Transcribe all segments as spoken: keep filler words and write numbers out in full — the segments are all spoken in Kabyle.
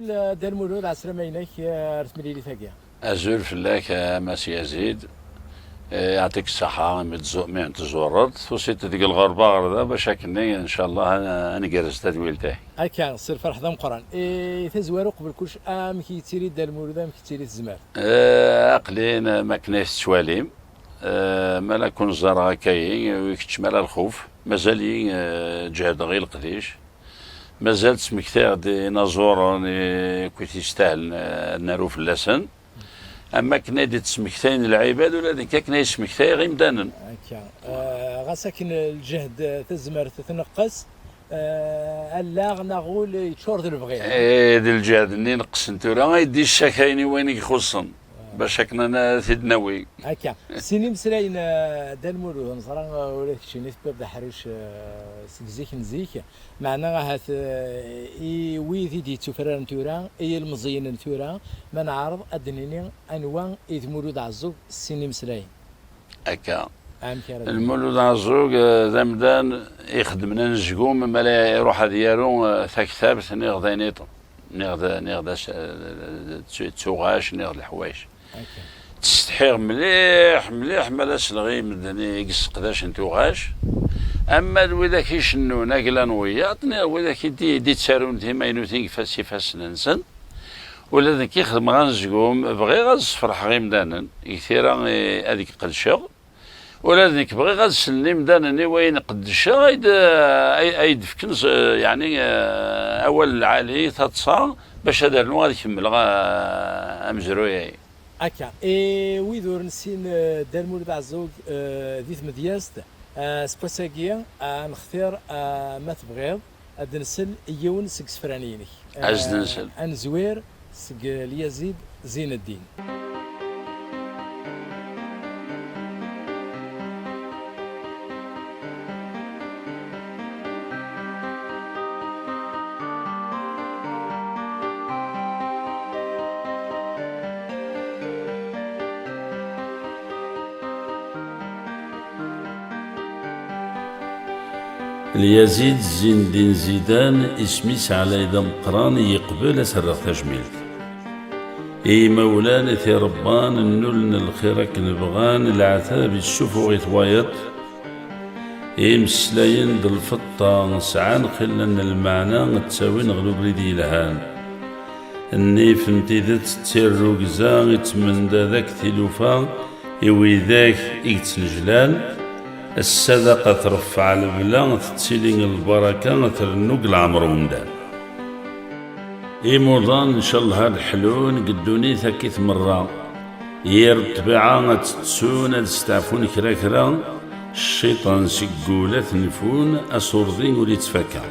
Dda Lmulud, ɛeslama-inek, eh, ar temlilit-agi. Azul fell-ak, a Mass Yazid. Eh, yeɛṭik ṣṣeḥḥa imi tzu-, mi tzureḍ. Tusiḍ-d deg lɣerba ɣer da, bac akken, ncallah, ad, ad ngerrez tadwilt-agi. Akka, s lferḥ d ameqqran. I tazwara, uqbel kullec, amek yettili Dda Lmulud, amek yettili tezmert? Eh, aql-in, eh, makken ay tettwalim. Eh, ma la kun ẓẓareɣ akka-yi, i kečč ma la lxuf. Mazal-iyi, eh, ǧehdeɣ i leqdic. Mazal ttmektayeɣ-d inaẓuren i, akkit yestahlen, eh, ad naru fell-asen. Am wakken ay d-ttmektayen lɛibad, ula d nekk akken ay smektayeɣ imdanen. Akka. Eh, ɣas akken lǧehd, eh, tazmert tneqqes, eh, allaɣ neɣ ul yeččur d lebɣi. Eh, d lǧehd-nni neqqsen tura ay d-issakayen i wayen i ixuṣṣen, bac akken ad t-id-nawi. Akka. Sin imeslayen, eh, Dda Lmulud, neẓra, eh, ula d keččini tewwiḍ-d aḥric, eh, seg zik n zik. Meɛna ahat, eh, i wid i d-yettufraren tura, i yilmeẓyen n tura, ma neɛreḍ ad d-nini anwa i d Mulud Ɛeẓẓug s sin imeslayen. Akka. Amek ara d- Lmulud Ɛeẓẓug, eh, d amdan ixeddmen anezgum, ma la iruḥ ad yaru, eh, taktabt, niɣ d ayen iṭ-, niɣ d, niɣ d as-, eh, d, d, d tuɣac, niɣ d leḥwayeǧ. Akka. Ttsetḥiɣ mliḥ, mliḥ, ma la sleɣ i medden i yesseqdacen tuɣac. Ama d widak icennun agla n wiyaḍ, niɣ widak i d-, i d-ittarun timaynutin deg fas ifassen-nsen. Ula d nekk i xedmeɣ anezgum, bɣiɣ ad sferḥeɣ imdanen, deg tira i, ad k-qedceɣ. Ula d nekk bɣiɣ ad slen imdanen i wayen qeddceɣ, ay d-, ay, ay d-fken s-, yeɛni, eh, awal lɛali, taḍsa, bac ad rnuɣ ad kemmleɣ, eh, amezruy-ayi. Akka, i wid ur nessin, eh, Dda Lmulud Ɛeẓẓug, eh, di tmedyazt, eh, aseggas-agi, eh, ad nextir, eh, ma tebɣiḍ, ad d-nsel i yiwen seg isefran-inek. Ad s-d-nsel. Eh, ad nezwir seg Lyazid Zineddin. Lyazid Zineddin Zidan, isem-is ɛlay d ameqqran, yeqbel ad s-rreɣ tajmilt. I yimawlan i t-irebban, nnulen lxir akken bɣan, leɛtab issufuɣ-it wayeḍ. Imeslayen d lfeṭṭa sɛan xilla n lmeɛna, ttawin ɣer ubrid yelhan. Nnif n tidet d tirrugza, ittmendad akk tilufa i widak i yettnejlan. Ssadaqa treffeɛ lebla, tettili lbaraka, trennu deg leɛmer umdan. Imuḍan, ncallah, ad ḥlun deg ddunit akkit merra. Yir ṭṭbiɛa ad tt-ttun, ad steɛfun kra kra. Cciṭan seg wul ad t-nfun, asurdi ur yettfaka.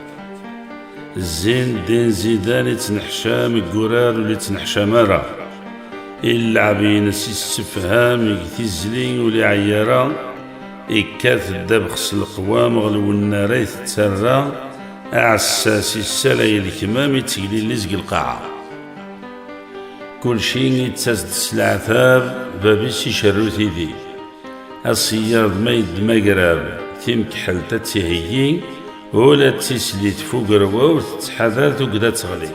Zzin ddin zidan ittneḥcam, deg urar ur yettneḥcam ara. I lleɛb-ines issefham, deg tizli ur iɛeyyi ara. Ikkat ddabex s leqwam, ɣer lwenna ara itettarra. Aɛessas issalay lekmam, itteglili seg lqaɛa. Kulci ittas-d s leɛtab, bab-is icerru tidi. Aṣeyyaḍ ma yeddem agrab, timekḥelt ad tt-iheyyi, ula d tislit f ugerwaw tettḥadar tugda ad teɣli.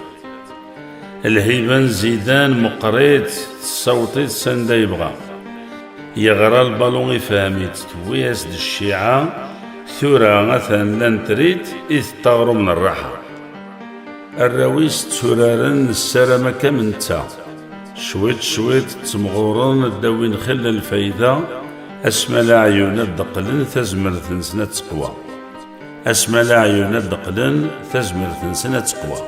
Lhiba n Zidan meqqer-itt, tessaweḍ-it s anda yebɣa. Yeɣra lbalu, ifhem-itt, tewwi-as-d cciɛa, tura atan la netter-it, itett aɣrum n rraḥa. Arraw-is tturaren, nessaram akka am netta. Cwiṭ cwiṭ ttemɣuren, ad d-awin xilla lfayda, asma leɛyun ad d-qqlen, tazmert-nsen ad teqwa. Asma leɛyun ad d-qqlen, tazmert-nsen ad teqwa.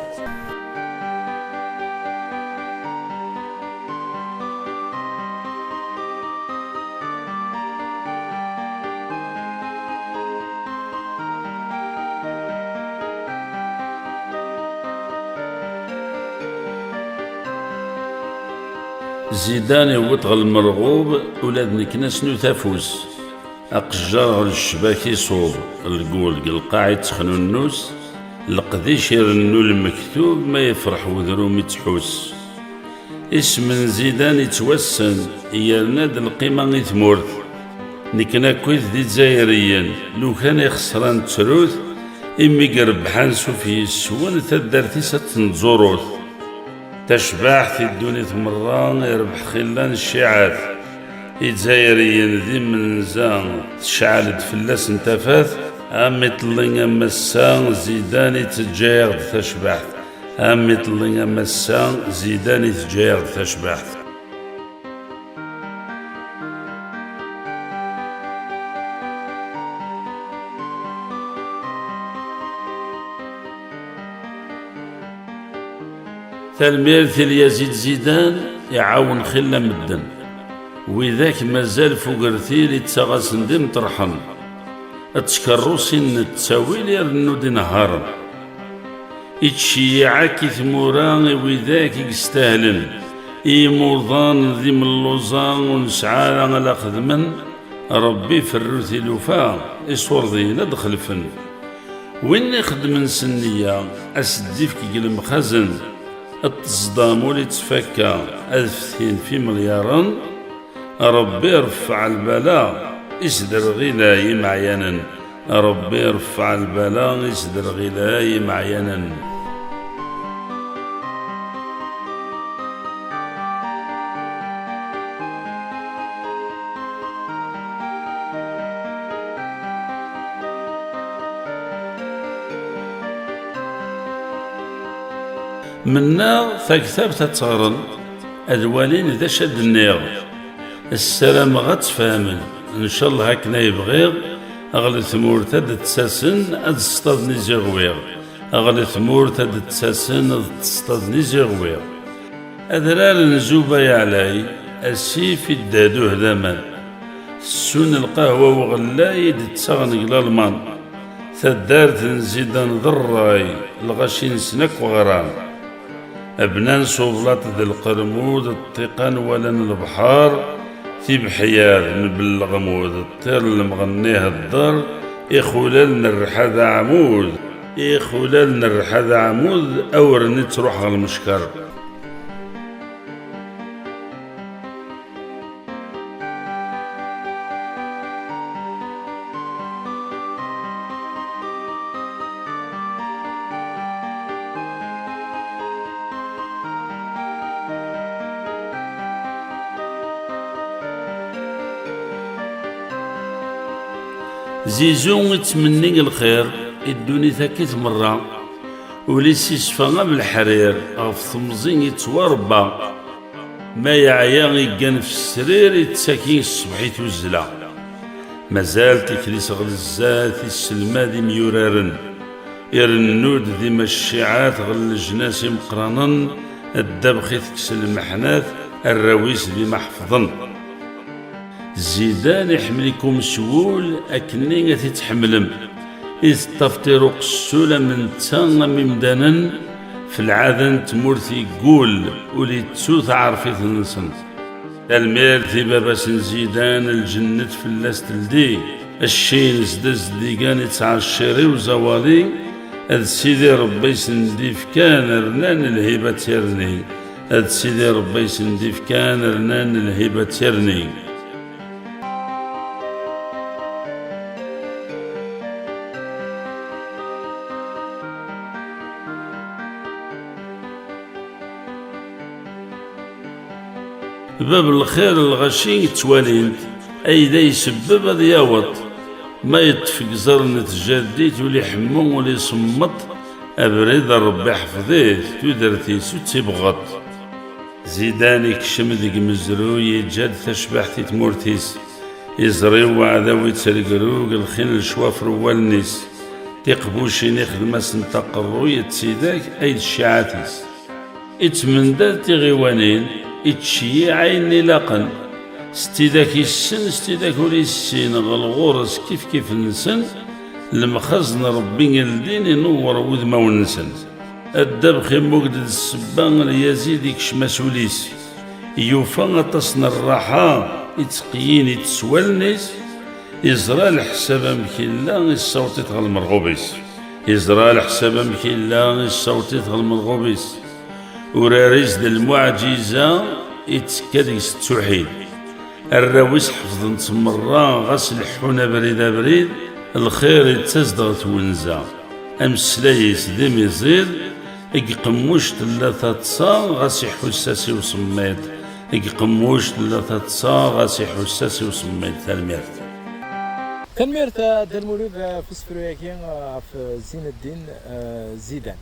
Zidan iwweḍ ɣer lmerɣub, ula d nekk nasnu tafus. Aqejjar ɣer ccbak iṣub, lgul deg lqaɛ ittexnunnus, leqdic irennu lmektub, ma yefreḥ wedrum ittḥus. Isem n Zidan ittwassen, yerna-d lqima i tmurt. Nekken akkit d Izzayriyen, lukan ixesran ttrut, imi irebḥ ansuf yes-wen, taddart-is ad tenẓurut. Tacbaḥt i ddunit merra, irbeḥ xilla n cciɛat. Izzayriyen d imenza, tecɛel-d fell-asen tafat. Am iḍelli am ass-a, Zidan i teǧǧa-yaɣ-d tacbaḥt. Am iḍelli am ass-a, Zidan i teǧǧa-yaɣ-d tacbaḥt. Tanemmirt i Lyazid Zidan, iɛawen xilla medden. Widak mazal fugertil ittaɣ-asen d imeṭreḥen. D tkerrusin n ttawil irennu-d inehharen. Ittceyyiɛ akk i tmura i widak i yestahlen, i yimuḍan d imelluẓa ur nesɛi ara ala xedmen, Ṛebbi iferru tilufa, iṣurdiyen ad d-xelfen. Win ixeddmen s nniya, ad s-d-ifk deg lemxazen, ṭṭezdam ur ittfakka, ad ftin f imelyaṛen, Ṛebbi iṛeffeɛ lbala, isderɣil imeɛyanen. Ṛebbi iṛeffeɛ lbala, isderɣil imeɛyanen. Mennaɣ taktabt ad tt-ɣren, ad walin d acu ad d-nniɣ. Ssarameɣ ad tt-fehmen. Ncallah akken ay bɣiɣ, ɣer tmurt ad d-ttasen, ad staden iziɣwiɣ. Ɣer tmurt ad d-ttasen, ad ttasen iziɣwiɣ. Adrar n Zuba yeɛlay, asif iddaduh d aman. Tessun lqahwa uɣellay i d-ttaɣen deg Lalman. Taddart n Zidan d ṛṛay, lɣaci-nsen akk ɣran. Bnan s ublaṭ d lqermud, ṭṭiqan walan lebḥer, tibeḥyar mebla leɣmud, ṭṭir n lemɣenni ihedder, ixulal n rrḥa d aɛmud, ixulal n rrḥa d aɛmud, awren i ttruḥ ɣer lmeckeṛ. Zizu ittmenni lxir i ddunit akkit merra, ul-is isfa am leḥrir, ɣef temẓi ittwarebba. Ma yeɛya iggan f srir, ittaki ṣṣbeḥ i tuzzla. Mazal tikli-s ɣer zdat, isselmad imyuraren. Irennu-d di macciɛat ɣer leǧnas imeqqranen, ddabex itekkes lmeḥnat, arraw-is d imaḥefḍen. Zidan iḥemmel-ikum s wul, akkenni ad t-id-tḥemmlem. Iteṭṭaf tiruq s ul am netta am imdanen, f lɛada n tmurt yeggul, ur ittu taɛerfit-nsen. Tanemmirt i baba-s n Zidan, lǧennet fell-as teldi. Cci-ines d azeddigan ittɛeccir i uẓawali, d Sidi Ṛebbi i sen-d-ifkan, rnan lhiba d tirni. D Sidi Ṛebbi i sen-d-ifkan, rnan lhiba d tirni. Bab lxir, lɣaci ttwalin-t, ayda isebbeb ad yaweḍ. Ma yeṭṭef gẓer n tjaddit, ur iḥemmu, ur isemmeṭ, abrid n Ṛebbi iḥfeḍ-it, tudert-is ur tt-ibɣeṭ. Zidan ikcem deg mezruy, yeǧǧa-d tacbaḥt i tmurt-is. Iẓri uɛdaw ittregrug, lxin lecwaf ɣer wallen-is. Tiqbucin ixdem-asent aqerruy, d tidak ay d cciɛat-is. Ittmendad tiɣiwanin, ittceyyiɛ ayen ilaqen. S tidak issen, s tidak ur issin, ɣer ɣur-s kifkif-nsen, lemxazen n Ṛebbi ldin, inewwer wudmawen-nsen. Ddabex immug-d d ssebba, Lyazid ikcem-as ul-is. Yufa aṭas n rraḥa, ittqeyyin-itt s wallen-is, iẓra leḥsab amek illa, issaweṭ-it ɣer lmerɣub-is. Iẓra leḥsab amek illa, issaweṭ-it ɣer lmerɣub-is. Urar-is d lmuɛǧiza, ittekka deg-s ttuḥid. Arraw-is ḥefḍen-tt merra, ɣas leḥḥun abrid abrid, lxir ittas-d ɣer twenza. Ameslay-is d imiziḍ, Deg Qemmuc tella taḍsa, ɣas iḥuss-as i usemmiḍ. Deg Qemmuc tella taḍsa, ɣas iḥuss-as i usemmiḍ. Tanemmirt. Tanemmirt, a Dda Lmulud, ɣef usefru-agi, ɣef Zineddin, eh, Zidan.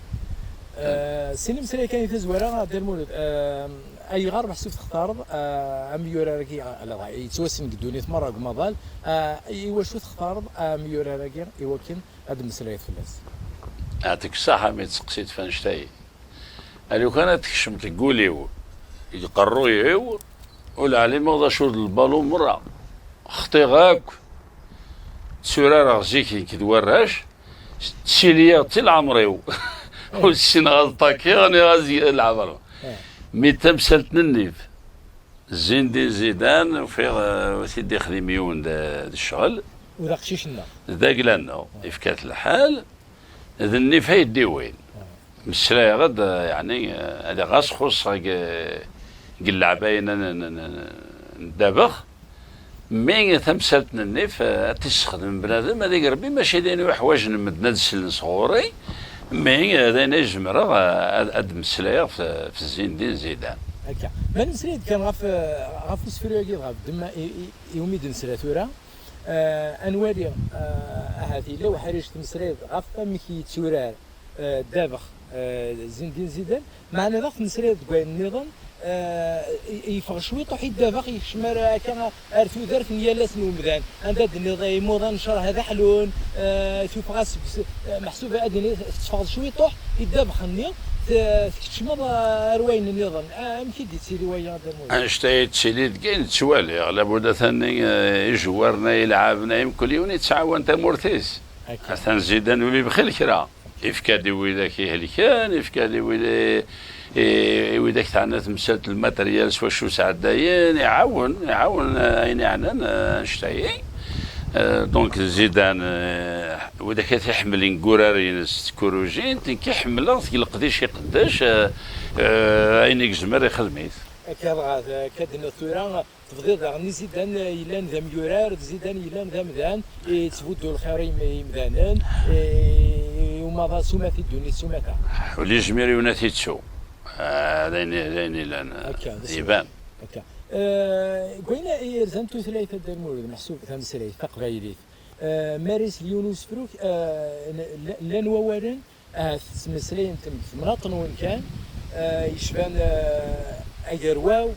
Eh, sin imeslayen kan i tazwara, a Dda Lmulud. Eh, ayɣer meḥsub textareḍ, eh, amyurar-agi, eh, yettwassen deg ddunit merra deg umaḍal, eh, iwacu textareḍ amyurar-agi i wakken ad d-mmeslayeḍ fell-as? Ɛṭik ṣṣaḥa mi d-teqsiḍ f annect-ayi. A lukan ad tkecmeḍ deg wul-iw, deg uqerruy-iw, ur ɛlimeɣ d acu d lbalu merra. Xtiɣ akk. Tturareɣ zik nekk d warrac, ttiliɣ ti leɛmer-iw. Ur ssineɣ ad ṭakiɣ, niɣ ad zi-, leɛmer. Eh. Mi d tamsalt n nnif. Zindin Zidan, ufiɣ, eh, ur t-id-ixdim yiwen d, d ccɣel. U d aqcic-nneɣ. D agla-nneɣ. Ifka-t lḥal, d nnif ay d-iwin. Meslayeɣ-d, eh, yeɛni, eh, ɣas xuṣṣeɣ deg, deg lleɛba-ina n, n, n, n, n ddabex, mi tamsalt n nnif, eh, ad tt-issexdem bnadem, ad igerbi, mačči d ayen uḥwaǧen medden ad slen sɣur-i, mi, eh, d ayen ay zemreɣ, eh, ad, ad d-meslayeɣ f, f Zindin Zidan. Akka. Ma nemmeslay-d kan ɣef, eh, ɣef usefru-agi dɣa, d ma-, i, i, iwumi d-nesla tura, eh, ad nwali, eh, ahat yella uḥric temmeslayeḍ ɣef wamek yetturar, eh, ddabex, eh, Zindin Zidan, meɛna daɣ temmeslayeḍ deg wayen nniḍen, eh, i-, yeffeɣ cwiṭuḥ i ddabex, yekcem ar, akka, ar tudert n yal ass n umdan. Anda d-tenniḍ, ay imuḍan ncreḥ ad ḥlun, eh, tuffɣa seg s-, eh, meḥsub ad d-nini tetteffɣeḍ cwiṭuḥ i ddabex-nni, t-, tkeččmeḍ, eh, ar wayen nniḍen. Ah, amek i d-yettili waya, a Dda Lmulud? Annect-a yettili deg ayen ttwaliɣ, labud atan, eh, ijewwaren-a, ilɛaben-a, mkul yiwen yettɛawan tamurt-is. Akka. Atan Zidan ur ibxil kra. Ifka-d i widak ihelken, ifka-d i wid-, i, i widak teɛna temsalt n lmateryal s wacu sɛeddayen, iɛawen, iɛawen, eh, ayen iɛnan, eh, annect-ayi. Eh, donc Zidan, eh, widak ay t-iḥemmlen deg urar-ines d tkurujint, nekk ḥemmleɣ-t deg leqdic iqeddec, eh, eh, ayen i yezmer ixdem-it. Akka dɣa, akka d-tenniḍ tura, tebdiḍ daɣen i Zidan yellan d amyurar, d Zidan yellan d amdan, yettbuddu lxir i yim-, i yimdanen, i, i umaḍal s umata, i ddunit s umata. Ur yezmir yiwen ad t-ittu. Ah, d ayen, d ayen yellan. Akka, d ass-, iban. Akka. Eh, deg wayen i yerzan tutlayt, a Dda Lmulud, meḥsub tameslayt taqbaylit. Eh, mi ara isel yiwen usefru, eh, n-, llan wawalen, ahat tettmeslayem tem-, temnaḍt-nwen kan, eh, yecban, eh, agerwaw,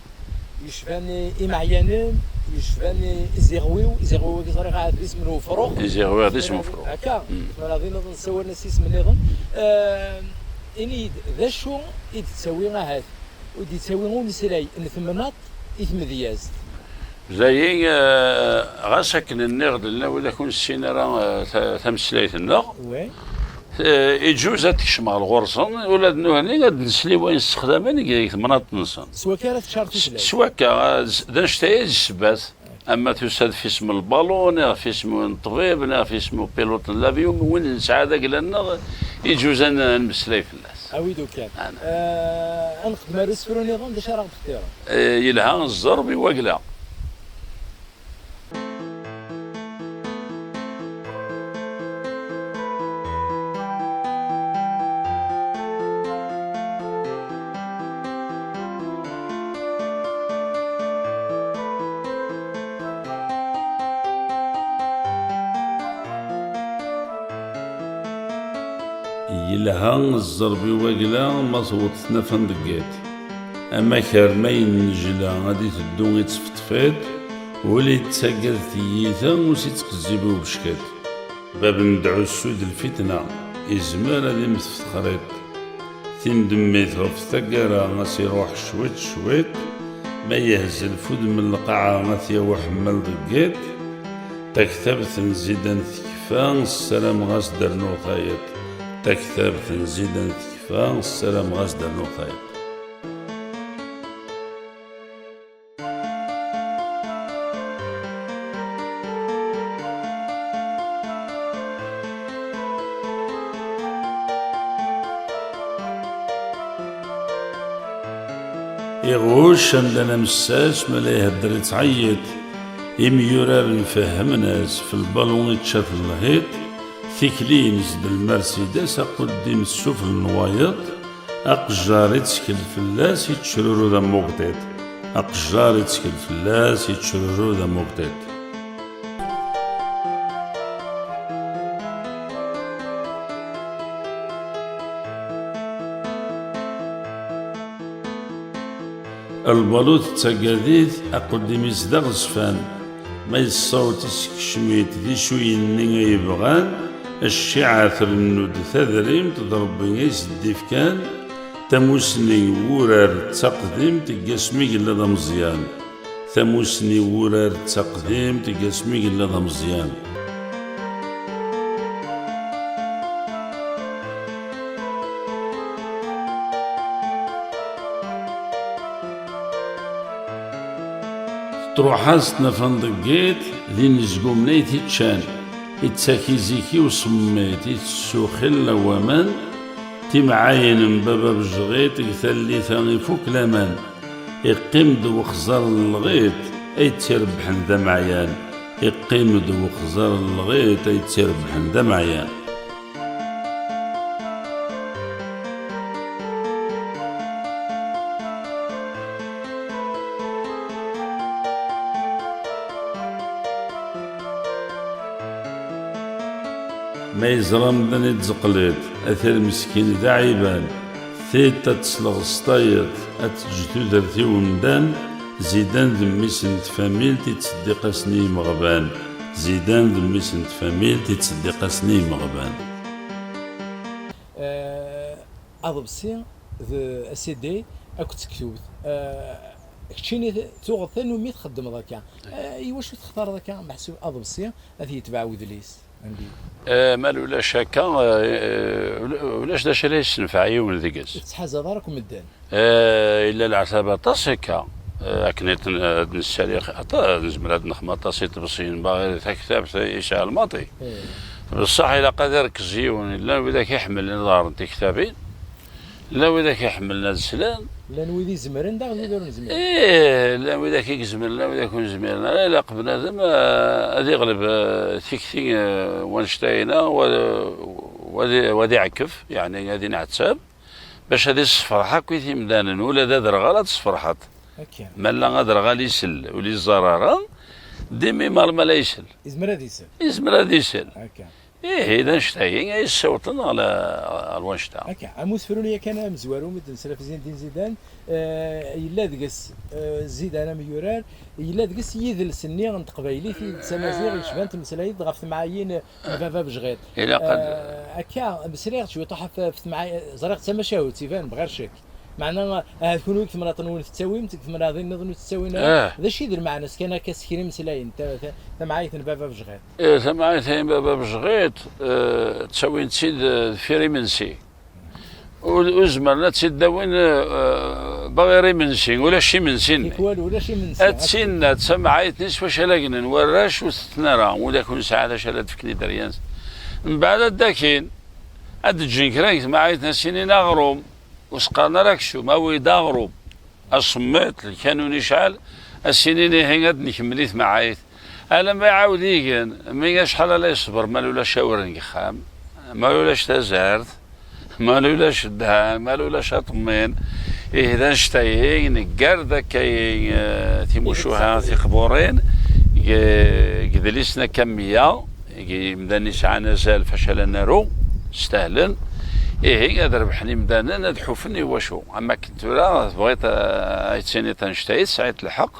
yecban, eh, imeɛyanen, yecban, eh, iziɣwiw, iziɣwiw-agi ẓriɣ ahat d isem n ufrux. Iziɣwiw d isem n ufrux. Akka, mm, tmara din ad nessawal s isem nniḍen. Eh, ini-d, d acu i d-yettawi ahat, i d-yettawi umeslay n temnaḍt i tmedyazt? Dayi, eh, ɣas akken nniɣ-d llan wid akk ur nessin ara, eh, ta-, tameslayt-nneɣ, oui, eh, iǧuz ad tkecmeɣ ɣur-sen, ula d nutni ad d-nesli wayen ssexdamen deg, deg temnaḍt-nsen. S wakka ara teččar tutlayt. S wakka, eh, z-, d annect-aya i d ssebbat. Ama tusa-d f isem n lbalu, neɣ f isem n ṭṭbib, neɣ f isem n upiluṭ n l'avion, win nesɛa d agla-nneɣ, iǧuz ad n-, ad nemmeslay fell-as. Awi-d ukan. Ana. Eh, ad nqeddem ar usefru nniḍen, d acu ara ɣ-d-textireḍ? Eh, yelha ẓẓerb i wagla. Yelha ẓẓerb i wagla ma tewweḍ tnafa n deggiḍ. Amakar ma yennejla ad iteddu ittfeṭṭfiṭ, ur ittagad tiyita, ur s-ittqezzib i ubeckiṭ. Bab n dɛussu d lfitna, izmer ad immet f texriṭ. Timdemmit ɣef taggara ad s-iruḥ cwiṭ cwiṭ, ma yehzel f udem n lqaɛa ad t-yawi ḥemmal deg yiḍ. Taktabt n Zidan tekfa, ssarameɣ-as d-rnuɣ tayeḍ. Taktabt n Zidan tekfa, ssarameɣ-as d-rnuɣ tayeḍ. Iɣuc amdan amessas, ma la ihedder ittɛeyyiḍ. Imyurar nfehhmen-as, f lbalu ičča-t lhiṭ. Tikli-ines d lmersidas, aquddim s sufel n wayeḍ. Aqejjar ittkel fell-as, ittecruru d amugṭiṭ. Aqejjar ittkel fell-as, ittecruru d amugṭiṭ. Lbaluṭ d tagadit, aquddim-is d aɣezfan. Ma yessaweḍ isekcem-it d icuyen-nni ay bɣan, cciɛa trennu-d tadrimt d Ṛebbi ay s-d-ifkan. Tamusni n wurar d taqdimt deg asmi yella d ameẓyan. Tamusni n wurar d taqdimt deg asmi yella d ameẓyan. Truḥ-as tnafa n Ḍeggiṭ, d inezgumen ay t-iččan. Ittak i zik i usemmiṭ, itessu xilla n waman. Timɛayin n baba Bejɣiṭ deg tallit-a ifuk laman. Iqqim-d wexẓar n lɣiṭ ay tt-irebbḥen d ameɛyan. Iqqim-d wexẓar n lɣiṭ ay tt-irebbḥen d ameɛyan. Ma yeẓra amdan i tzeqliḍ, ata lmeskin d aɛiban. Tiṭ ad tesleɣ s tayeḍ, ad teǧǧ tudert i umdan. Zidan d mmi-s n tfamilt i ttseddiq-asen i yimeɣban. Zidan d mmi-s n tfamilt i ttseddiq-asen i yimeɣban. Eh, aḍebsi d CD akked tektubt. Eh, keččini tuɣeḍ tanumi txeddmeḍ akka. Eh, iwacu textareḍ akka meḥsub aḍebsi ad yetbeɛ wedlis? Andi? Eh, ma ulac akka, eh, eh, ula-, ulac d acu ara yessenfeɛ yiwen deg-s. Ur tettḥazaḍ ara akk medden. Eh, yella leɛtab aṭas akka. Eh, akken ad n-, ad nessali, aṭa-, nezmer ad nexdem aṭas iṭebsiyen, baɣir taktabt yesɛa lmaṭi. Eh. Beṣṣeḥ ilaq ad irkez yiwen, llan widak iḥemmlen ad ɣren tiktabin, llan widak iḥemmlen ad slen. Llan wid izemren, daɣ d wid ur nezmir. Ih, llan widak i izemren, llan widak ur nezmir. Ala, ilaq bnadem, eh, ad iɣleb, eh, tikti, eh, wanect-a-ina, wa, wa di, wa di ɛekf, yeɛni ad inɛettab, bac ad issefreḥ akk i timdanin, ula d aderɣal ad tessefreḥeḍ. Akka. Ma la aderɣal isell, ur iẓẓar ara, dimi malmal a isell. Izmer ad isell. Izmer ad isell. Akka. Ihi, d annect-agi ay yessawḍen ɣer la-, ɣer wannect-a. Akka, am usefru-nni yakan amezwaru mi d-nesla f Zindin Zidan, eh, yella deg-s, eh, Zidan amyurar, yella deg-s yidles-nni n teqbaylit, yidles amaziɣ, yecban tmeslay-d ɣef temɛayin n baba Bejɣiṭ. Ilaq ad Eh, akka, sriɣ cwiṭ ɣef, ɣef temɛay-, ẓriɣ d tamacahut, iban, bɣir ccek. Meɛna, ahat kunwi deg temnaḍt-nwen tettawim-tt, deg temnaḍin nniḍen ur tettawin ara. Eh. D acu i d lmeɛna-s kan akka s kra imeslayen, ta-, ta-, tamɛayt n baba Bejɣiṭ? Eh, tamɛayt n baba Bejɣiṭ, eh, ttawin-tt-id, eh, deffir imensi. Ur, ur zemren ad tt-id-awin, eh, baɣir imensi, ulac imensi-nni. Tikwal ulac imensi. Ad tinna d tamɛayt-nni s wacu ara gnen warrac ur tetten ara, ula kun sɛa d acu ara d-fken i dderya-nsen. Mbeɛd ad d-akin, ad d-ǧǧen kra n temɛayt-nni ad s-inin aɣrum. Ur s-qqaren ara aksum, awi-d aɣrum, asemmiḍ, lkanun icɛel, ad s-inin ihi ad nkemmel i tmaɛayt. Alamma iɛawed igen, mi acḥal ara yesber ma ulac awren deg uxxam, ma ulac tazart, ma ulac ddhan, ma ulac aṭemmin. Ihi d annect-agi, neggar-d akka-yi, eh, timucuha tiqburin, deg, deg idlisen akka meyya, imdanen yesɛan azal facal ad naru, stahlen. Ihi, ad rebḥen imdanen, ad ḥufen i wacu. Am akken tura, tebɣiḍ, eh, ad tiniḍ annect-a, tesɛiḍ lḥeqq.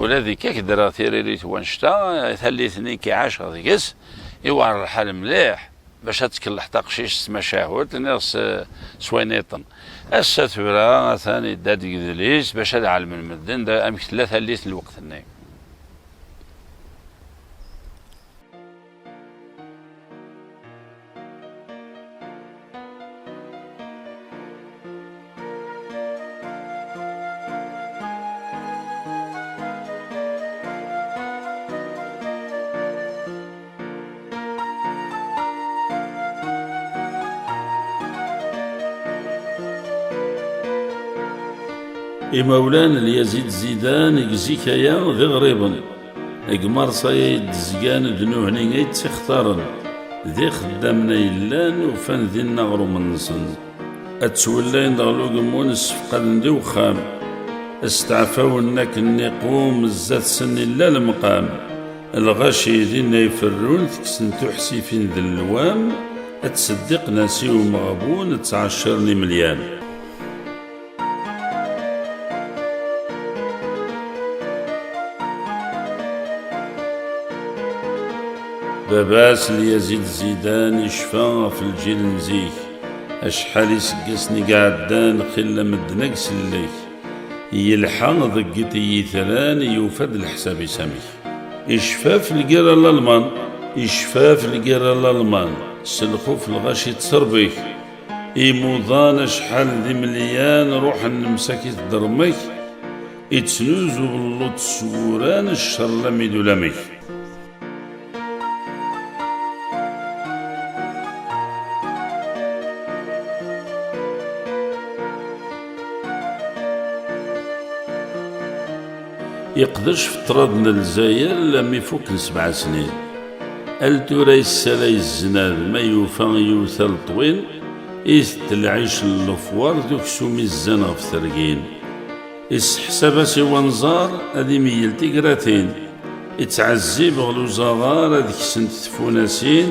Ula d nekk, ak-d-rreɣ tiririt n wannect-a, tallit-nni i ɛaceɣ deg-s, iwɛer lḥal mliḥ, bac ad tkelleḥ taqcict s tmacahut, niɣ s, s wayen iṭen. Ass-a tura, atan idda-d deg idlis, bac ad ɛelmen medden, da, amek tella tallit n lweqt-nni. Imawlan n Lyazid Zidan deg zik-aya d iɣriben. Deg Marseille ay d-zgan d nutni ay tt-ixtaren. D ixeddamen ay llan, ufan din aɣrum-nsen. Ad ttwellayen daɣ lugemmun ssefqaden di wexxam. Steɛfawen akken niqum zdat-sen illa lemqam. Lɣaci dinna iferrun tekksen tuḥsifin d llewam. Ttseddiqen-as i umeɣbun ttɛecciren imelyan. Baba-s Lyazid Zidan icfa ɣef lǧil n zik. Acḥal iseggasen i iɛeddan xilla medden ad isellek. Yelḥa deg yiṭ i yitran yufa-d leḥsab-is amek. Icfa f lgirra n Lalman, icfa f lgirra n Lalman, s lxuf lɣaci ttserbek. Imuḍan acḥal d imelyan ruḥen lemsakit ddremek. Ittnuz ubelluṭ s wuran ccer lamid ulamek. Iqdec f ṭṭrad n Lezzayer lammi fukken sebɛa snin. Al tura yessalay zznad ma yufa yiwet al ṭwin, itett lɛic n lefwar d uksum izzan ɣef tergin. Isseḥsab-as i wanẓar ad imeyyel tigratin. Ittɛezzib ɣer uzaɣar ad ksent tfunasin,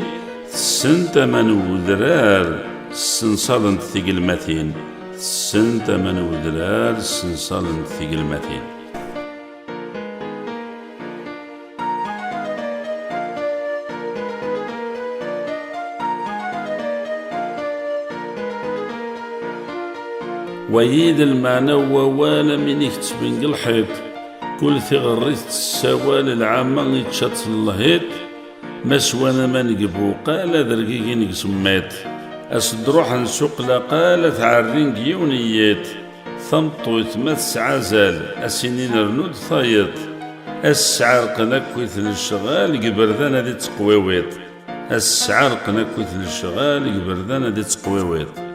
tessent aman n wedrar, ssenṣalent tigelmatin. Tessent aman n wedrar, ssenṣalent tigelmatin. Wayi d lmeɛna n wawal am inig ttben deg lḥiṭ. Kul tiɣerrit tessawal lɛama ičča-tt lhiṭ. Ma swan aman deg buqal ad rgigin deg semmiṭ. As-d-ruḥen suq laqal ad t-ɛerrin deg yiwen n yiṭ. Tameṭṭut ma tesɛa azal, a s-inin rnu-d tayeḍ. A s-sɛerqen akkit lecɣal deg iberdan ad itteqwiwiṭ. A s-sɛerqen akkit lecɣal deg iberdan ad itteqwiwiṭ.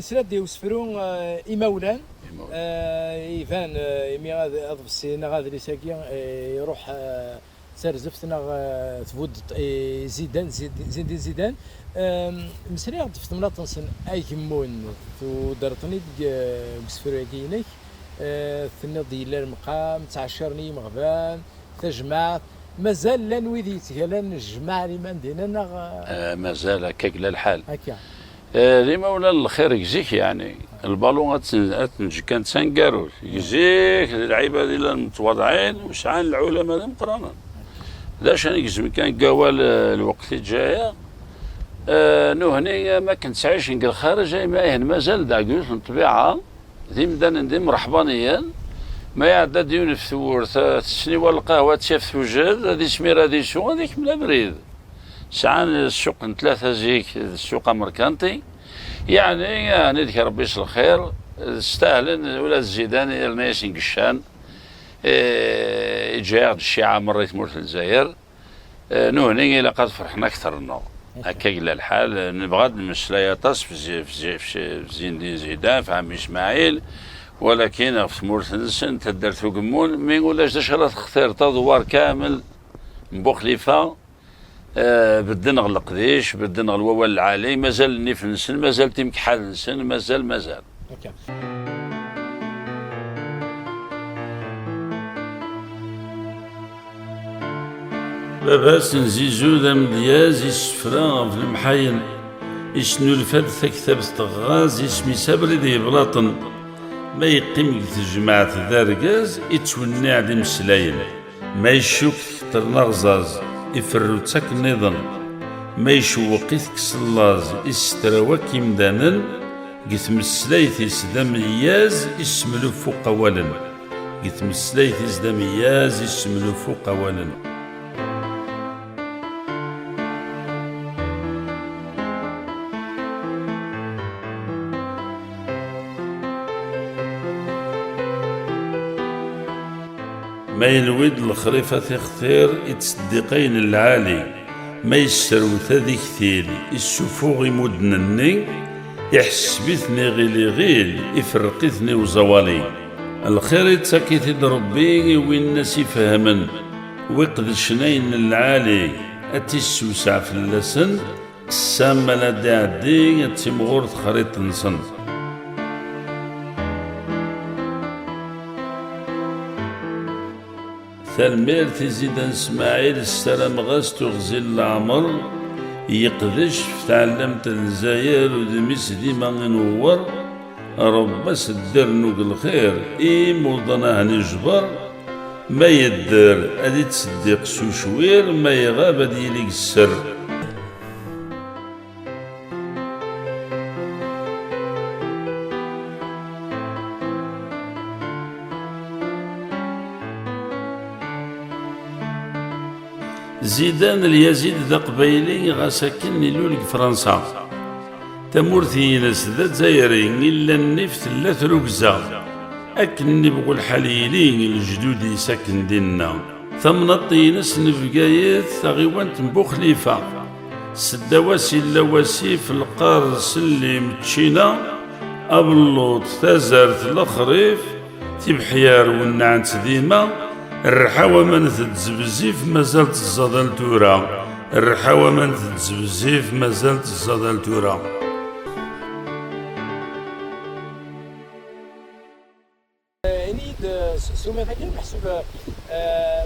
Nesla-d i usefru, eh, Imawlan. Imawlan. Eh, iban, eh, imi ad, aḍebsi neɣ adlis-agi, eh, iruḥ, eh, d tarzeft neɣ, eh, tbuddeḍ i Zidan, Zid-, Zindin Zidan. Em, mesliɣ-d ɣef temnaḍt-nsen Agemmun, tuddreḍ-ten-id deg, eh, deg usefru-agi-inek. Eh, tenniḍ-d yella lemqam, ttɛecciren i yimeɣban, tajmaɛt. Mazal llan wid yettgalan jmaɛ liman dinna neɣ, eh? Eh, mazal akka yella lḥal. Akka. Eh, d imawlan n lxir deg zik, yeɛni. Lbalu ad ten-, ad ten-ǧǧ kan d taneggarut. Deg zik, d lɛibad i llan mutwaḍɛin, u sɛan lɛulama d imeqqranen. D acu ara negzem kan deg wawal, eh, lweqt i ǧǧaya. Eh, nuhni, am akken ttɛicen deg lxariǧ, ayma ihen mazal d aɛegguz n ṭṭbiɛa, d imdanen d imreḥbaniyen. Ma iɛedda-d yiwen ɣef tewwurt, eh, tessen iwal lqahwa, ad tt-yaf tewjed, ad ismir ad isu, ad ikmel abrid. Sɛan ssuq n tlata zik, d ssuq amerkanti. Yeɛni, yeɛni deg Rebbi s lxir, stahlen ula d Zidan yerna-yasen deg ccan. Eh, iǧǧa-yaɣ-d cciɛa merra i tmurt n Lezzayer. Eh, nuhni ilaq ad ferḥen akteṛ-nneɣ. Akka yella lḥal, eh, nebɣa ad nmeslay aṭas f zi-, f zi-, f zi-, f Zindin Zidan, f Ɛemmi Smaɛil, walakin ɣef tmurt-nsen, taddart Ugemmun, mi ulac d acu ara textireḍ, aḍewwar kamel n Buxlifa, eh, bedden ɣer leqdic, bedden ɣer wawal lɛali, mazal nnif-nsen, mazal timkeḥḥal-nsen, mazal, mazal. Akka. Baba-s n Zizu d amedyaz, issefra ɣef lemḥayen, isnulfa-d taktabt teɣɣaz, isem-is Abrid Yeblaṭen. Ma yeqqim deg tejmaɛt d argaz, ittwenniɛ-d imeslayen. Ma icukk tekter n aɣẓaẓ, iferru-tt akk nniḍen. Ma icewweq-it kkes n laẓ, issetraw akk imdanen. Deg tmeslayt-is d ameyyaz, issemluffuq awalen. Deg tmeslayt-is d ameyyaz, issemluffuq awalen. Ma yelwi-d lexrif ad t-ixtir, ittseddiq ayen n lɛali. Ma yesserwet ad iktil, issufuɣ imudden-nni, iḥesseb-iten iɣil iɣil, iferreq-iten i uẓawali. Lxir ittak-it-id Ṛebbi i win as-ifehmen, wi qedcen ayen n lɛali, ad tt-issewseɛ fell-asen, ssam ma la d-iɛeddi ad timɣur texriṭ-nsen. Tanemmirt i Zidan Smaɛil, ssarameɣ-as tuɣzi n leɛmer, yeqdec f tɛellamt n Lezzayer, udem-is dima inewwer, Ṛebbi as-ddernu deg lxir, i imuḍan ahen ijber, ma yedder ad ittseddiq s ucwir, ma iɣab ad yili deg sser. Zidan Lyazid d aqbayli, ɣas akken ilul deg Fransa. Tamurt-ines d azzayri, illa nnif tella trugza. Akken ibɣu lḥal yili, lejdud-is akken dinna. Tamnaḍt-ines n Bgayet, taɣiwant n Buxlifa. Seddaw-as illa wasif, lqar, sellim, ččina, abelluḍ, tazart, lexrif, tibeḥyar wennɛent dima, rrḥa waman tezzebzif, mazal teẓẓad al tura. Rrḥa waman tezzebzif, mazal teẓẓad al tura. Ini-d, eh, s s umata kan, meḥsub, eh,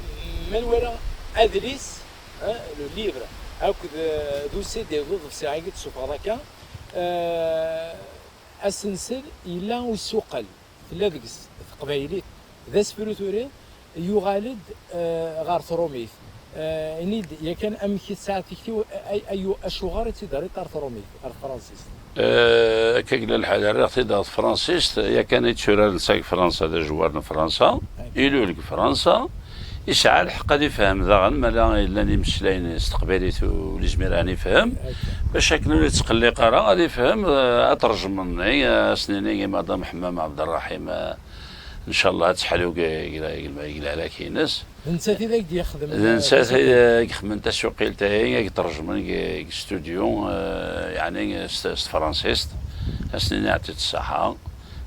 ma nwala adlis, eh, le livre, akked, eh, d u-CD d uḍebsi-agi d-tessufɣeḍ akka, eh, asensel yella usuqel, tella deg-s teqbaylit, d asefru turiḍ, yuɣal-d, eh, ɣer trumit. Eh, ini-d yakan amek i tesɛa tikti-w, ay, ay, acuɣer i tt-id-terriḍ ɣer trumit, ɣer tefransist? Eh, akka yella lḥal, rriɣ-t-id ɣer tefransist, yakan i tturaren s Fransa, d ajewwar n Fransa, ilul deg Fransa, yesɛa lḥeqq ad ifhem daɣen, ma la yellan imeslayen s teqbaylit ur yezmir ad ifhem, bac akken ur yettqelliq ara, ad ifhem, eh, ad t-ṛejmen, eh, ad s-nini i Madam Ḥemmama Ɛebderraḥim, eh, ncallah ad teḥlu deg, deg, deg, deg lehlak-ines. D nettat i d ak-d-yexdmen. D nettat i d-ixedmen tasuqilt-ayi, i d-iṭerjmen deg, deg studio, eh, yeɛni s, s tefransist. Ad s-nini yeɛṭi-tt ṣṣeḥḥa.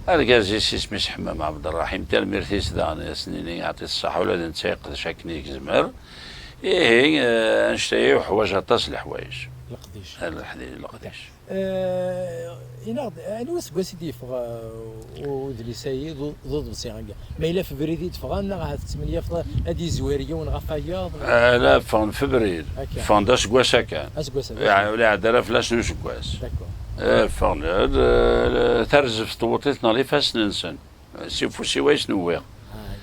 Argaz-is isem-is Ḥemmam Ɛebderraḥim, tanemmirt-is daɣen, ad s-nini yeɛṭi-t ṣṣeḥḥa, ula d netta yeqdec akken i yezmer. Ihi, eh, annect-agi yuḥwaǧ aṭas n leḥwayeǧ. Leqdic. Leḥdi-, leqdic. Eh, ini-aɣ-d, anwa aseggas i d-yeffeɣ, eh, u-, udlis-agi d u-, d uḍebsi-agi? Ma yella f ubrid i d-ffɣen, neɣ ahat tesmenyafeḍ ad yezwir yiwen ɣef wayeḍ? Ala, ffɣen f ubrid. Akka. Ffɣen-d aseggas-a kan. Aseggas-a, ur iɛedda ara fell-asen useggas. D'accord. Eh, ffɣen-d, eh, tarzeft tewweḍ-iten ɣer ifassen-nsen. Si ufus-iw ay ten-wwiɣ. Ah,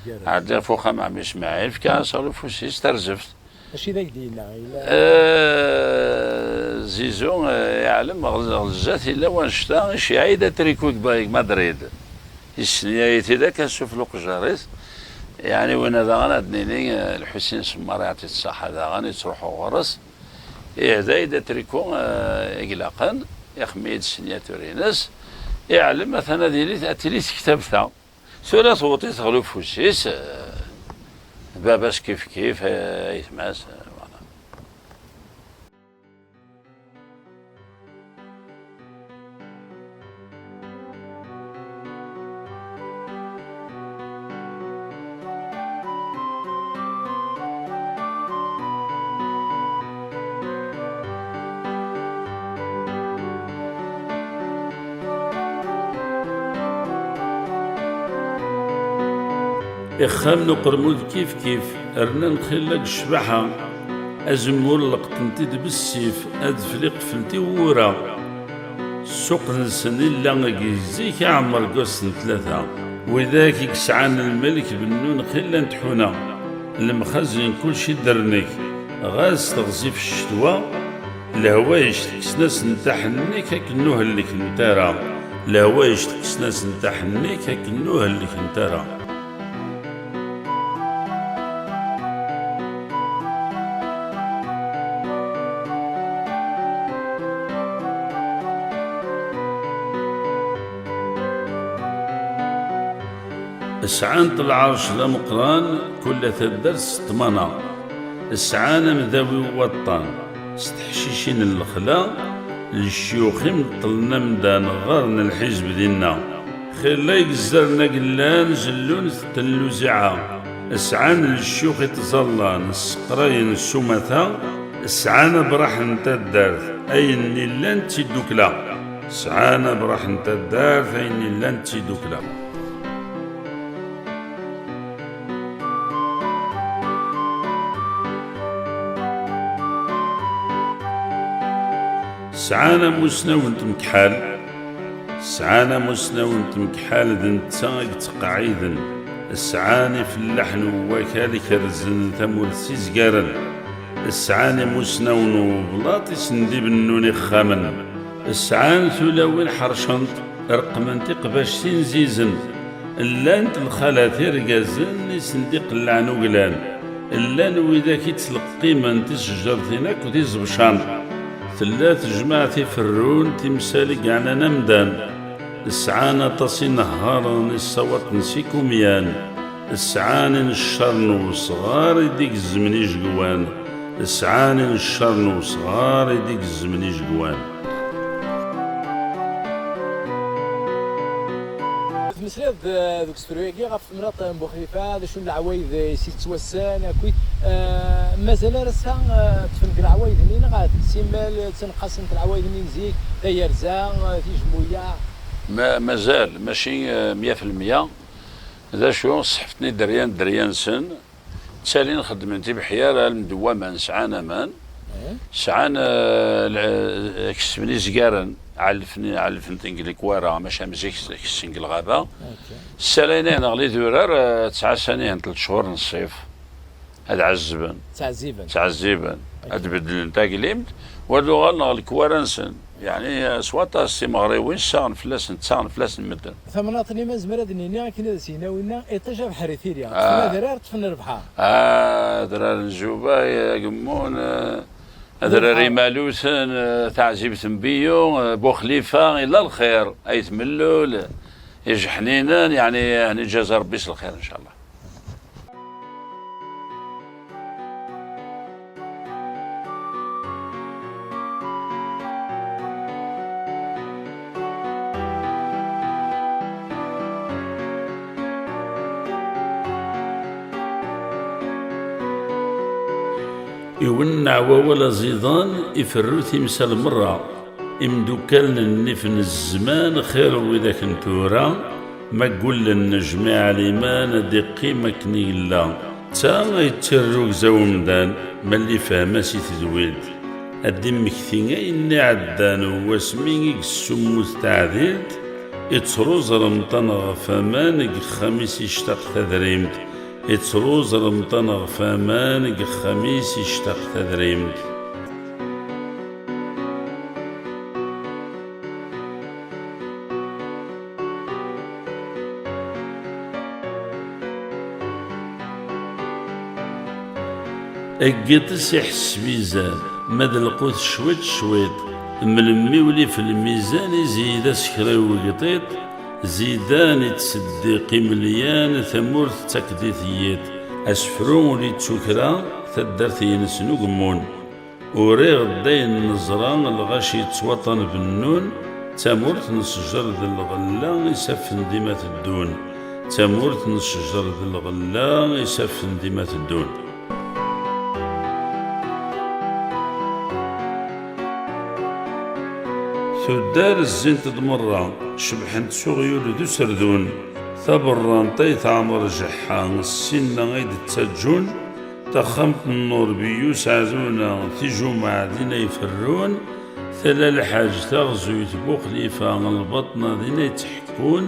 igerrez. Ɛeddiɣ f uxxam n ɛemmi Smaɛil, fkiɣ-as ɣer ufus-is tarzeft. Acu i d ak-d-yenna? Yella Eh, Zizu, eh, iɛlem ɣer, ɣer zdat yella wanect-a, iceyyeɛ-iyi-d atriku deg, deg Madrid. Yessenyayi-t-id akka s ufluq uqjar-is. Yeɛni winna daɣen ad d-nini, eh, Lḥusin Semmar, yeɛṭi-t ṣṣeḥḥa daɣen, yettruḥu ɣur-s. Ihda-yi-d atriku, eh, i ilaqen, ixdem-iyi-d ssinyatur-ines. Iɛlem atan ad yili, ad tili tektabt-a. Tura tewweḍ-it ɣer ufus-is, eh, baba-s kif kif, eh, ayetma-s, eh, voilà. Ixxamen uqermud kif kif, rnan xilla deg ccbaḥa. Azemmur leqṭen-t-id bessif, adfel iqfel tiwwura. Ssuq-nsen illa deg zik aɛemmer deg wass n tlata. Widak i yesɛan lmelk bennun xilla n tḥuna. Lemxazen kulci dernek, ɣas teɣzif ccetwa, lehwayeǧ tekksen-asent aḥennek akken ur hellkent ara. Lehwayeǧ tekksen-asent aḥennek akken ur hellkent ara. Sɛant lɛerc d ameqqran, kul taddart s ṭṭmana. Sɛan amdawi n waṭṭan, s teḥcicin n lexla, lecyux imeṭṭlen amdan ɣer n lḥizb dinna. Xilla igezzren agellan zellun tetten luziɛa, sɛan lecyux ittẓallan sseqrayen s umata, sɛan abraḥ n taddart ayen illan d tiddukla, sɛan abraḥ n taddart ayen illan d tiddukla. Sɛan amusnaw n tmekḥal, sɛan amusnaw n tmekḥal d netta i yettqeɛɛiden, sɛan ifellaḥen n wakal ikerrzen tamurt s izgaren, sɛan imusnawen n ublaṭ isendiben n ixxamen, sɛan tulawin ḥercent, reqqment iqbactin zizen, llant lxalat irgazen i sen-d-iqellɛen uglan, llan widak i ttleqqimen tisejjertin akk d iẓebcan. Tella tejmaɛt iferrun timsal i yeɛnan amdan. Sɛan aṭas inehharen i ssawaṭen s ikumyan. Sɛan ineccar n wesɣar i d-igezzmen ijegwan. Sɛan ineccar n wesɣar i d-igezzmen ijegwan. Tmeslayeḍ d-, deg usefru-agi ɣef temnaḍt n Buxlifa, d acu n leɛwayed i s-yettwassen, akkit, eh, mazal ar ass-a, eh, ṭṭfen deg leɛwayed-nni, neɣ ahat simmal ttenqasent leɛwayed-nni n zik, tayerza, eh, tijmuyaɛ? Ma-, mazal, mačči, eh, mya fi lmya. D acu, ṣṣeḥfet-nni dderya n dderya-nsen, ttalin xeddmen tibeḥyar, almend n waman, sɛan aman, sɛan, eh, lɛ-, kesben izgaren, ɛellfen, ɛellfen-ten deg lekwara, maca am zik kesben deg lɣaba. Ssalayen-ahen ɣer idurar, eh, ttɛassan-ahen tlet cchur n ṣṣif. Ad ɛezben. Ttɛezziben. Ttɛezziben. Ad beddlen taglimt, u ad uɣalen ɣer lekwara-nsen. Yeɛni, eh, s waṭas timeɣriwin ssaɣen fell-asen, ttaɣen fell-asen medden. Tamnaḍt-nni, ma nezmer ad d-nini akken ad as-yini winna, iṭij abeḥri tili. Ah. Ṭṭfen adrar, ṭṭfen lebḥer. Ah, adrar n Zubay, agemmun, eh, adrar imaluten, eh, taɛzibt n Biyu, eh, Buxlifa, illa lxir, Ayt Mellul, Ijeḥninen, yeɛni, eh, ad neǧǧ-as Rebbi s lxir, ncallah. Iwenneɛ wawal aẓidan, iferru timsal merra. Imdukkal n nnif n zzman xir n widak n tura, ma ggullen nejmiɛ liman ad d-iqqim akken i yella. D ta ay d tirrugza n umdan, ma lli fehma si tedwilt. Ad d-immekti ayen iɛeddan wasmi i yessummut taɛdilt, ittruẓ remṭan ɣef aman deg yexxam-is ictaq tadrimt, ittruẓ remṭan ɣef aman deg yexxam-is ictaq tadrimt. Deg yiṭ-is iḥesseb izan, ma d lqut cwiṭ cwiṭ, mlemmi ulif lmizan, izeyed asekriw deg yiṭ, zidan ittseddiq imelyan, tamurt tettak-d i tiyiṭ, asefru ur yettu kra, taddart-ines n ugemmun. Uriɣ-d ayen neẓra, lɣaci yettwaṭṭan bennun, d tamurt n ccjer d lɣella isaffen dima teddun, d tamurt n ccjer d lɣella isaffen dima teddun. Tuddar zzint-d merra, cebḥent s uɣyul d userdun, taberrant ay teɛmer jjeḥḥa, ssinna ay d-ttaǧǧun, taxxamt n Nurbiyu Seɛduna, tijumaɛ din ay ferrun, Tala Lḥaǧ, Taɣzuyt, Buxlifa, Lbaṭna din ay ttḥekkun,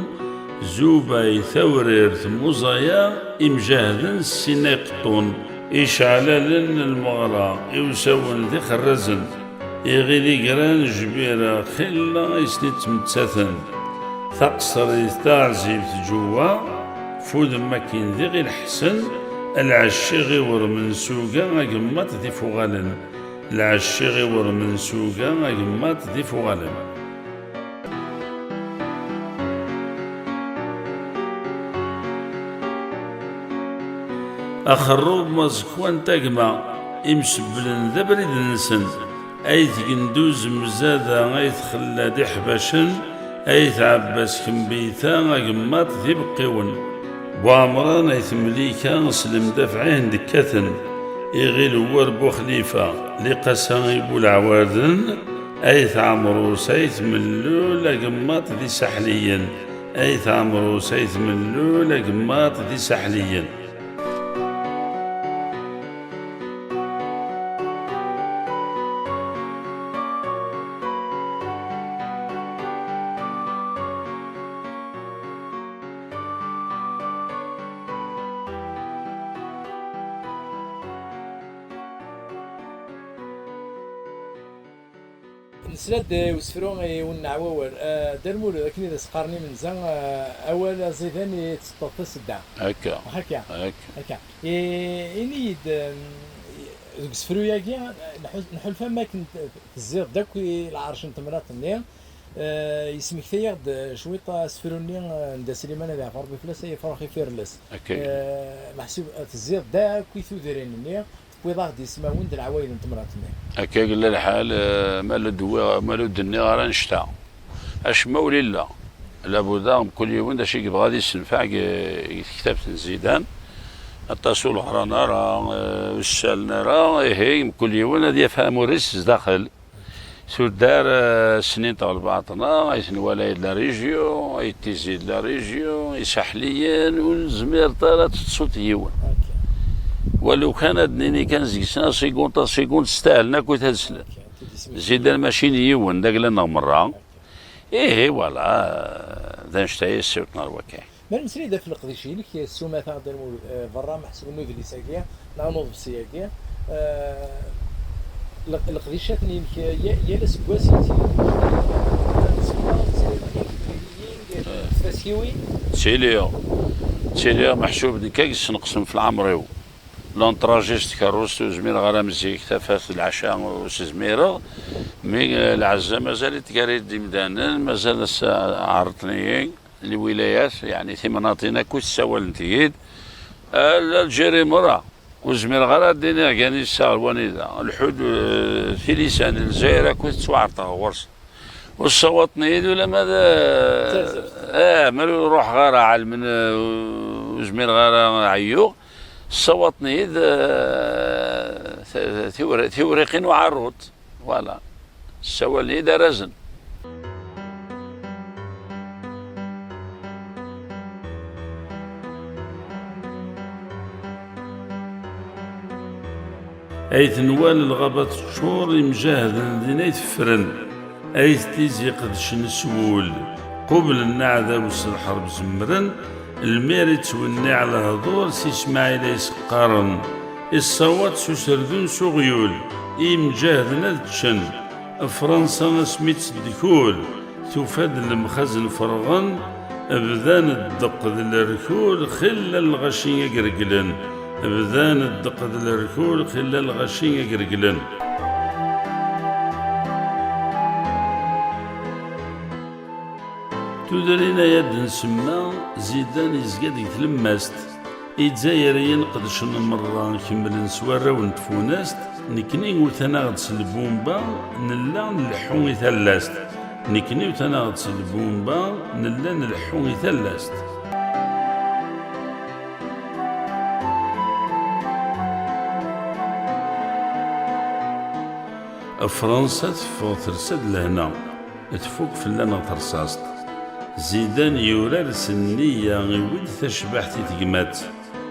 Zubay, Tawrirt, Muẓaya, imjahden ssin ay qeṭṭun, iceɛlalen n lmeɣra, iwsawen d ixerrazen, iɣil igran, Jbira, xilla ay sen-ittmettaten. Taqeṣrit, Taɛzibt, Ǧuwa, f udem akkin d iɣil ḥsen, lɛecc iɣiwermen s uga, agemmaṭ d ifuɣalen. Lɛecc iɣiwermen s uga, agemmaṭ d ifuɣalen. Axerrub, Maẓekwan, Tagma, imsebblen d abrid-nsen, ay tgen d uzemzada, ay txella d iḥbacen, Ayt Ɛebbas kembiyta agemmaṭ d ibeqqiwen. Buɛemran ayt Mlika s lemdafeɛ i hen-d-kkaten. Iɣil Uwer Buxlifa, Liqasa i Buleɛwarden, ayt Ɛemrus ayt Mellul agemmaṭ d isaḥliyen. Ayt Ɛemrus ayt Mellul agemmaṭ d isaḥliyen. Nesla-d i usefru i wenneɛ wawal. Ah, Dda Lmulud, akken i d as-qqaren imenza, ah, awal aẓidan i teṭṭeḍ tasedda. Akka. Akka. Akka. Akka. I, ini-yi-d, em, deg usefru-agi, nḥu-, nḥulfa am akken t-, tezziḍ-d akk i lɛerc n temnaḍt-nni, eh, yesmekta-yaɣ-d, eh, cwiṭ asefru-nni, eh, n Dda Sliman ad iɛfu Rebbi fell-as, ay afrux ifirles. Akka. Eh, meḥsub, eh, tezziḍ-d akk i tudrin-nni, tewwiḍ-aɣ-d ismawen d leɛwayed n temnaḍt-nni. Akka i yella lḥal, eh, ma la d-wwiɣ, ma la d-nniɣ ara annect-a. Acemma ur illa. Labuda, mkul yiwen d acu i yebɣa ad yessenfeɛ deg, deg tektabt n Zidan. Aṭas ur ɣran ara, eh, ur ssalen ara, ihi, mkul yiwen ad yaf amur-is zdaxel. Tuddar, eh, snin ɣer lbaṭna, ay tenwala d la région, ay tizi d la région, isaḥliyen, ur nezmir ara ad teṭṣut yiwen. Walu kan ad nini kan seg-sen asigun, asigun, stahlen akk ad slen. Zidan mačči n yiwen, d agla-nneɣ merra. Ihi, voilà, d annect-a i yessiwḍen ɣer wakka. Ma nemmeslay-d ɣef leqdic-inek, ssuma-t Dda Lmulud, eh, berra meḥsub n udlis-agi, neɣ n uḍebsi-agi, eh, le-, leqdicat-inek, eh, ya-, yal aseggas yettili, tfaskiwin. Ttiliɣ, ttiliɣ meḥsub nekk ad yesneqsen f leɛmer-iw. L'entrée s tkerrust ur zmireɣ ara am zik, tafat d leɛca ur s-zmireɣ. Mi, eh, lɛezza mazal-itt gar-i d imdanen, mazal ass-a ɛerḍen-iyi lwilayat, yeɛni timnaḍin akk ssawalent-iyi-d. A Lǧiri merra, ur zmireɣ ara ad d-iniɣ gan yessaɣ wanida. Lḥud, eh, tilisa n Lezzayer akk tettwaɛerḍeɣ ɣur-s. Ur ssawaḍen-iyi-d ulamma d, eh, ma ur ruḥeɣ ara ɛelmen, eh, ur zmireɣ ara ɛeyyuɣ. Ssawaḍen-iyi-d, eh, t-, tiwri-, tiwriqin uɛerruḍ. Voilà. Ssawalen-iyi-d arrazen. Ay tenwal lɣaba teččur, imjahden din ay teffren. Ay tizi qedcen s wul, qublen aɛdaw s lḥerb zemmren, lmir ittwenniɛ lehdur s Ismaɛil ay s-qqaren, issawaḍ s userdun s uɣyul, i yimǧahden ad ččen, Fransa asmi tt-ddkul, tufa-d lemxazen ferɣen, bdan ddeq d lerkul, xilla lɣaci i ireglen, bdan ddeq d lerkul, xilla lɣaci i ireglen. Tudrin ay ad nsemma, Zidan yezga deg tlemmast. Izzayriyen qedcen merra, kemmlen s warraw n tfunast, nekni utan-aɣ-d s lbumba, nella nleḥḥu i tallast. Nekni utan-aɣ-d s lbumba, nella nleḥḥu i tallast. Fransa teffeɣ telsa-d lehna, tfuk fell-aneɣ terṣaṣt. Zidan yurar s nniya, iwwi-d tacbaḥt i tegmat.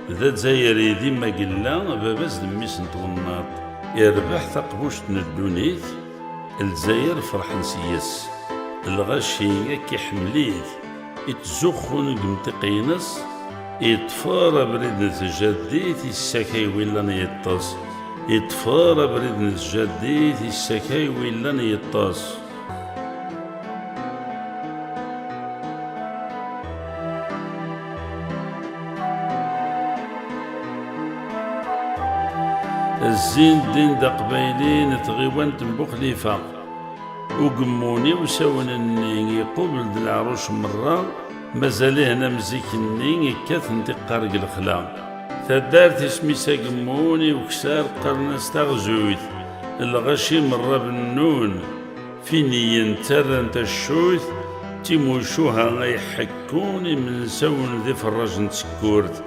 D azzayri dima yella, baba-s d mmi-s n twennaḍt. Irbeḥ taqbuct n ddunit, Lezzayer ferḥen s-yes. Lɣaci akk iḥemmel-it. Ittzuxxun deg umtiq-ines, iṭfer abrid n tjaddit, issakay wi llan yeṭṭes. Iṭfer abrid n tjaddit, issakay wi llan yeṭṭes. Zzin ddin d aqbayli n tɣiwant n Buxlifa. Ugemmun iwsawen-nni iqubel-d leɛruc merra, mazal-ihen am zik-nni ikkaten tiqqar deg lexla. Taddart isem-is agemmun, i ukessar qqaren-as taɣzuyt. Lɣaci merra bennun, finiyen ttarran taccuyt, Timucuha ay ḥekkun imensawen di ferraj n tsekkurt.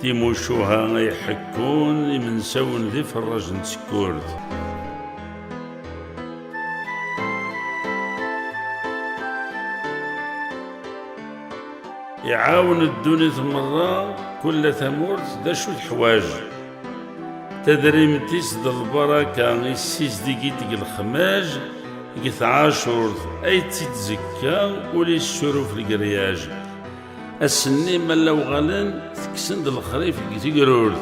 Timucuha ay ḥekkun imensawen di ferraj n tsekkurt. Iɛawen ddunit merra, kulla tamurt d acu teḥwaǧ. Tadrimt-is d lbaraka, issizdig-itt deg lexmaj, deg tɛacurt ay tt-id-zekka, ul issuruf legriyaj. Ass-nni ma la uɣalen, tekksen-d lexrif deg tegrurt.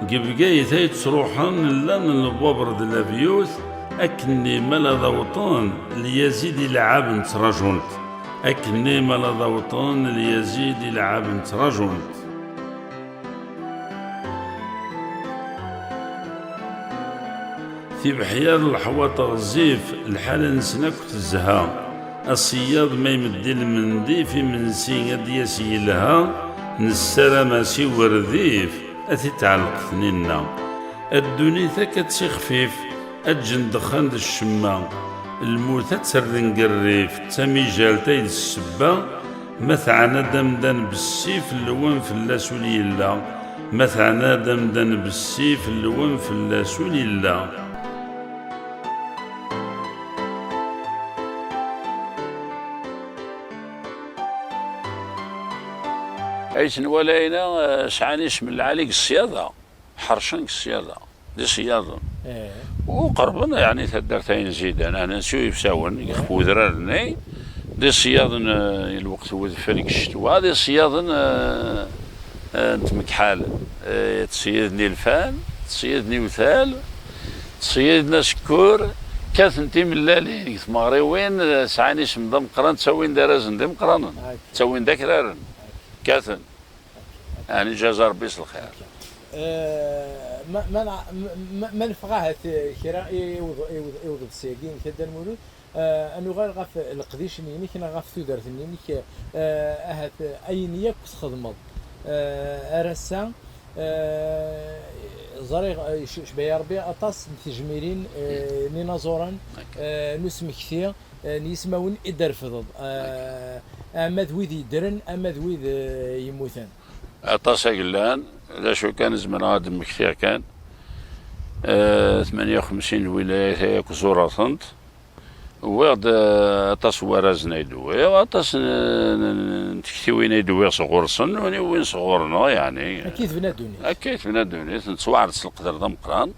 Deg Bgayet ay ttruḥen, llan lbaber d labyut, akkenni ma la d-awṭen, lyazid ilɛaben ttraǧun-t. Akkenni ma la d-awṭen, lyazid ilɛaben ttraǧun-t. Tibeḥyar leḥwaṭ ɣezzif, lḥala-nsen akk tezha. Aṣeyyaḍ ma imeddi lmendif, imensi ad d-yas yelha, nessaram-as i werdif, ad t-id-tɛelleq tninna. A ddunit akka d tixfif, aǧǧen ddexxan d ccemma, lmut ad terr deg rrif, d tamijalt ay d ssebba, ma teɛna-d amdan bessif, lwan fell-as ul yella, ma teɛna-d amdan bessif, lwan fell-as ul yella. Ay tenwalayna, eh, sɛan isem lɛali deg ṣṣyada. Ḥercen deg ṣṣyada, d iṣeyyaden. Eh. U qerben, yeɛni, taddart ayen zidan, ɛni, s yifsawen, ixef udrar-nni, d iṣeyyaden, eh, i lweqt n wedfel deg ccetwa, d iṣeyyaden, eh, eh, n tmekḥal, eh, ttṣeyyiden ilfan, ttṣeyyiden iwtal, ttṣeyyiden asekkur, kkaten timellalin deg tmeɣriwin, eh, sɛan isem d ameqqran, ttawin-d arrazen d imeqqranen, ttawin-d akraren, kkaten. Ɛni jaza Rebbi s lxir. Eh, ma, ma, ma, ma neffeɣ ahat, eh, kra i, i uḍ-, i uḍ-, i uḍebsi-agi-inek a Dda Lmulud, eh, ad nuɣal ɣef leqdic-nni-inek neɣ ɣef tudert-nni-inek, eh, ahat, eh, ayen yakk txedmeḍ, eh, ar ass-a, eh, ẓriɣ, eh, c-, cebba ya Rebbi aṭas n tejmilin, eh, n inaẓuren, eh, n usmekti, eh, n yismawen i d-trefdeḍ, eh, ama d wid yeddren, ama d wid, eh, yemmuten. Aṭas ay yellan, d acu kan zemreɣ ad d-mmektiɣ kan. Eh, tmanya u xemsin n lwilayat-a akk zureɣ-tent. Wwiɣ-d, eh, aṭas n warrazen ay d-wwiɣ, aṭas n, n, n tektiwin ay d-wwiɣ sɣur-sen, win i wwin sɣur-neɣ, yeɛni. Akka i tebna ddunit. Akka i tebna ddunit, nettwaɛreḍ s leqder d ameqqran.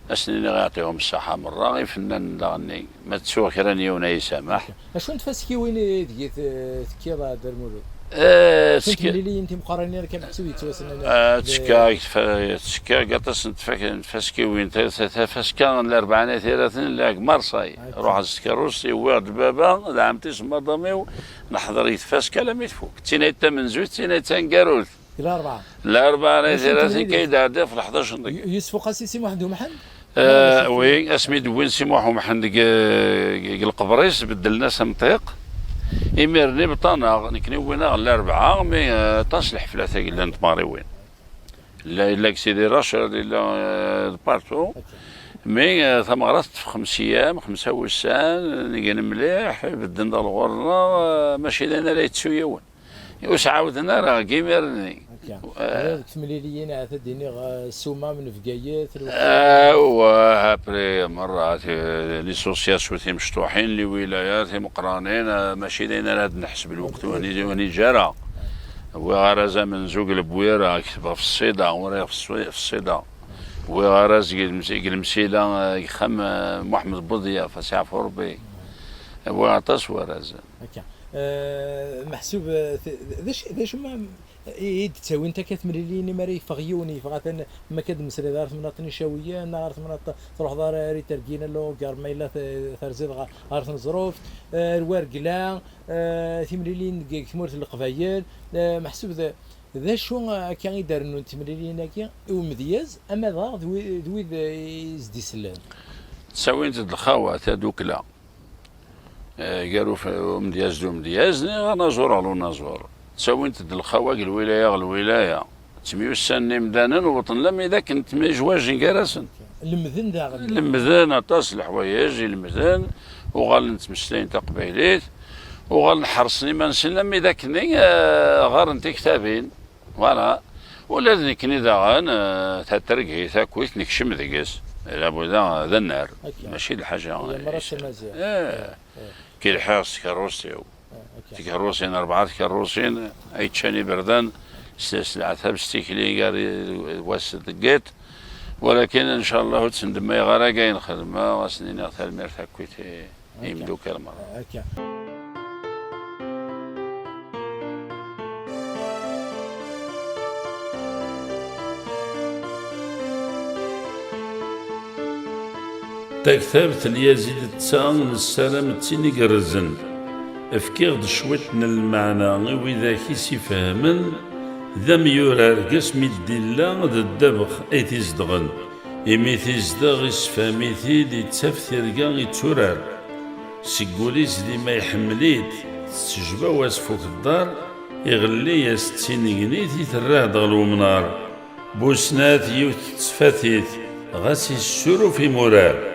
Ad sen-iniɣ iɛṭihum ṣṣeḥḥa merra, ifennanen daɣen-nni, ma ttuɣ kra n yiwen ay isamaḥ. Acu n tfaskiwin ideg i t-, tekkiḍ a Dda Lmulud? Eh, acu n tski- temliliyin timeqqranin akka meḥsub yettwassnen? Eh, ttekkaɣ deg tfa-, ttekkaɣ deg aṭas n tfak-, n tfaskiwin. Ta-, ta-, tafaska n Larebɛa n At Yiraten, lliɣ deg Marseille. Ah, ruḥeɣ s tkeṛṛust, wwiɣ-d baba d ɛemti-s d maḍam-iw, neḥḍer deg tfaska alammi tfuk. D tin ay d tamenzut, d tin ay d taneggarut. Deg Larebɛa. Larebɛa ara d-iɛeddi ɣef leḥdac n deg. Yusef Uqasi, Si Muḥend Umḥend? Eh, wi, asmi d-wwin Si Muḥ Umḥend deg, deg lqebr-is, beddlen-as amṭiq. Imir-nni bṭaneɣ, nekni wwin-aɣ Larebɛa, mi, eh, aṭas n lḥeflat ay yellan n tmeɣriwin. Yella, yella deg Sidi Racid, yella, eh, de partout. Mi, eh, tameɣra teṭṭef xems ayyam, xemsa wussan, ngen mliḥ, bedden-d ɣer ɣur-neɣ, eh, mačči d ayen ara yettu yiwen. Ur s-ɛawden ara deg imir-nni. Akka. Eh. Deg temliliyin, ahat ad d-iniɣ, eh, Sumam n Bgayet, lweqt. Eh, wa, après, merra, ti-, les associations timecṭuḥin, les wilayat timeqqranin, eh, mačči d ayen ara d-neḥseb lweqt ur ni-, ur niǧi ara. Wwiɣ arraz amenzu deg Lebwir, eh, ketbeɣ f ṣṣida, uriɣ f ṣṣi-, f ṣṣida. Wwiɣ arraz deg Lems-, deg Lemsila, eh, deg uxxam, eh, Muḥemmed Buḍyaf, ad s-yeɛfu Rebbi. Wwiɣ aṭas n warrazen. Akka. Eh, meḥsub, eh, t-, d acu, d acu ma, i, i d-ttawint akka temliliyin, mi ara yeffeɣ yiwen, yeffeɣ atan, ma akka d-mmeslayeḍ ar temnaḍt n Icawiyen, neɣ ar temnaḍt, truḥeḍ ar, ar Itergin, allugar ma yella t-, terziḍ ɣer, ɣer Tneẓruft, eh, ar Wergla, eh, timliliyin deg, deg tmurt n Leqbayel, eh, meḥsub d, d acu akka i d-rennun temliliyin-agi i umedyaz, ama daɣ d wi-, d wid, eh, i s-d-isellen? Ttawint-d lxawa, tadukla. Eh, gar uf-, umedyaz d umedyaz, niɣ anaẓur ɣer unaẓur. Ttawint-d lxawa deg lwilaya ɣer lwilaya. Ttemyussanen imdanen, wwḍen lammi d akken ttemyejwajen gar-asen. Lemden daɣen. Lemden aṭas n leḥwayeǧ, i lemden, uɣalen ttmeslayen taqbaylit, Uɣalen ḥerṣen iman-nsen armi d akken, eh, ɣaren tiktabin. Voilà. Ula d nekkni daɣen, eh, tatergit akkit nekcem deg-s. Labuda d annar, mačči d lḥaǧa. Lemmer ad tamaziɣt. Eh, ki lḥiɣ s tkerrust-iw. Tkerrusin, rebɛa tkerrusin ay ččan iberdan s, s leɛtab, s tikli gar i, wass deg yiḍ. Walakin, ncallah, ur ttendemmayeɣ ara ag ayen xedmeɣ, ad sen-iniɣ tanemmirt akkit i, i imeddukal merra. Akka. Taktabt n Yazid d ta nessaram d tin igerrzen. Fkiɣ-d cwiṭ n lmeɛna i widak i s-ifehmen, d amyurar deg asmi d-illa d ddabex ay t-izedɣen. Imi t-izdeɣ, issefhem-it-id, ittaf tirga itturar. Seg wul-is dima iḥemmel-it, tettejba-as f ukeddar, iɣelli-as d tinegnit i terra-d ɣer umnar. Bu snat yiwet tettfatit, ɣas issuruf imurar.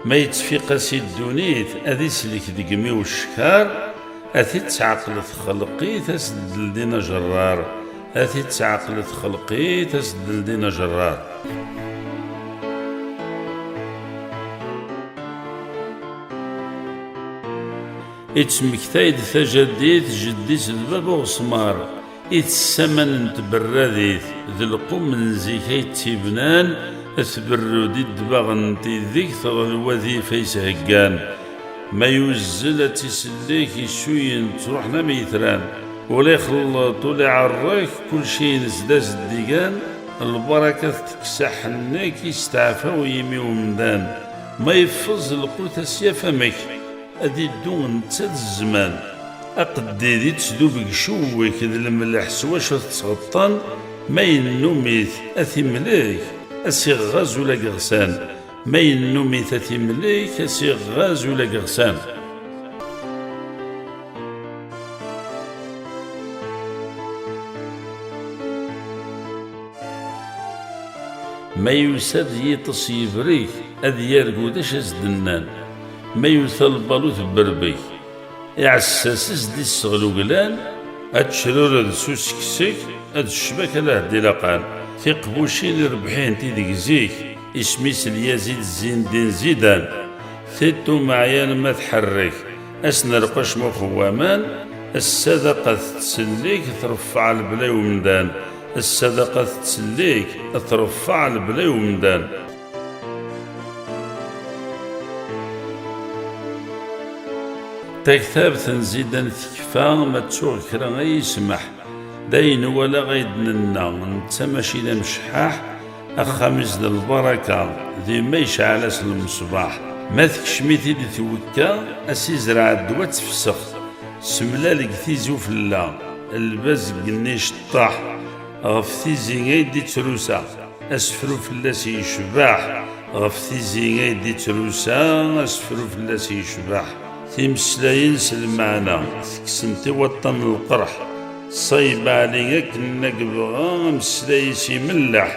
Ma yettfiq-as i ddunit, ad islek deg imi ucekar, ad t-id-teɛqel txelq-it, as-d-ldin ajerrar. Ad t-id-teɛqel txelq-it, as-d-ldin ajerrar. Ittmektay-d tajadit, jeddi-s d baba uɣesmar, i tessaman n tberradit, d lqum n zik ay tt-ibnan, tberru-d i ddbaɣ n tideg teɣlewwadif ay s-heggan. Ma yuzzel ad tt-isellek, isuyen ttruḥen am yetran. Ula ixelleṭ, ula iɛerrek, kulci-ines d azeddigan, lbaraka tekkes aḥennek, isteɛfa uyimi umdan. Ma yeffeẓ lqut ad s-yaf amek, ad iddu netta d zzman. Aqeddid ittdub deg icewwek d lemleḥ s wacu ad t-ttɣeṭṭen, ma yennum-it ad t-imlek, ad s-iɣɣaz ula deg iɣsan. Ma yennum-it ad t-imlek, ad s-iɣɣaz ula deg iɣsan. Ma yusa-d yiṭes yebrik, ad yargu d acu as-d-nnan. Ma yuta lbalut berrbek, iɛessas as-d-isseɣl uglan, ad tecrured s useksek, ad tecbak ala d-ilaqan. Tiqbucin irebḥin-t-id deg zik, isem-is Lyazid Zindin Zidan. Tiṭ umeɛyan ma tḥerrek, ass n rqacmux n waman, ssadaqa tettsellik, treffeɛ lebla i umdan. Ssadaqa tettsellik, treffeɛ lebla i umdan. Taktabt n Zidan tekfa, ma ttuɣ kra ay yesmeḥ. D ayen walaɣ ay d-nenna, netta mačči d amecḥaḥ, axxam-is d lbaraka, dima yecɛel-as lmeṣbaḥ. Ma tekcem-it-id twekka, as-izreɛ ddwa ad tefsex. Semlaleg tizi ufella, lbaz deg igenni iceṭṭaḥ, ɣef tizi ay d-ittrusa, asefru fell-as yecbeḥ, ɣef tizi ay d-ittrusa, asefru fell-as yecbeḥ. Timeslayin s lmeɛna, tekksent i waṭṭan n lqerḥ, ṣṣayeb ɛli akken ad yebɣa, ameslay-is imelleḥ.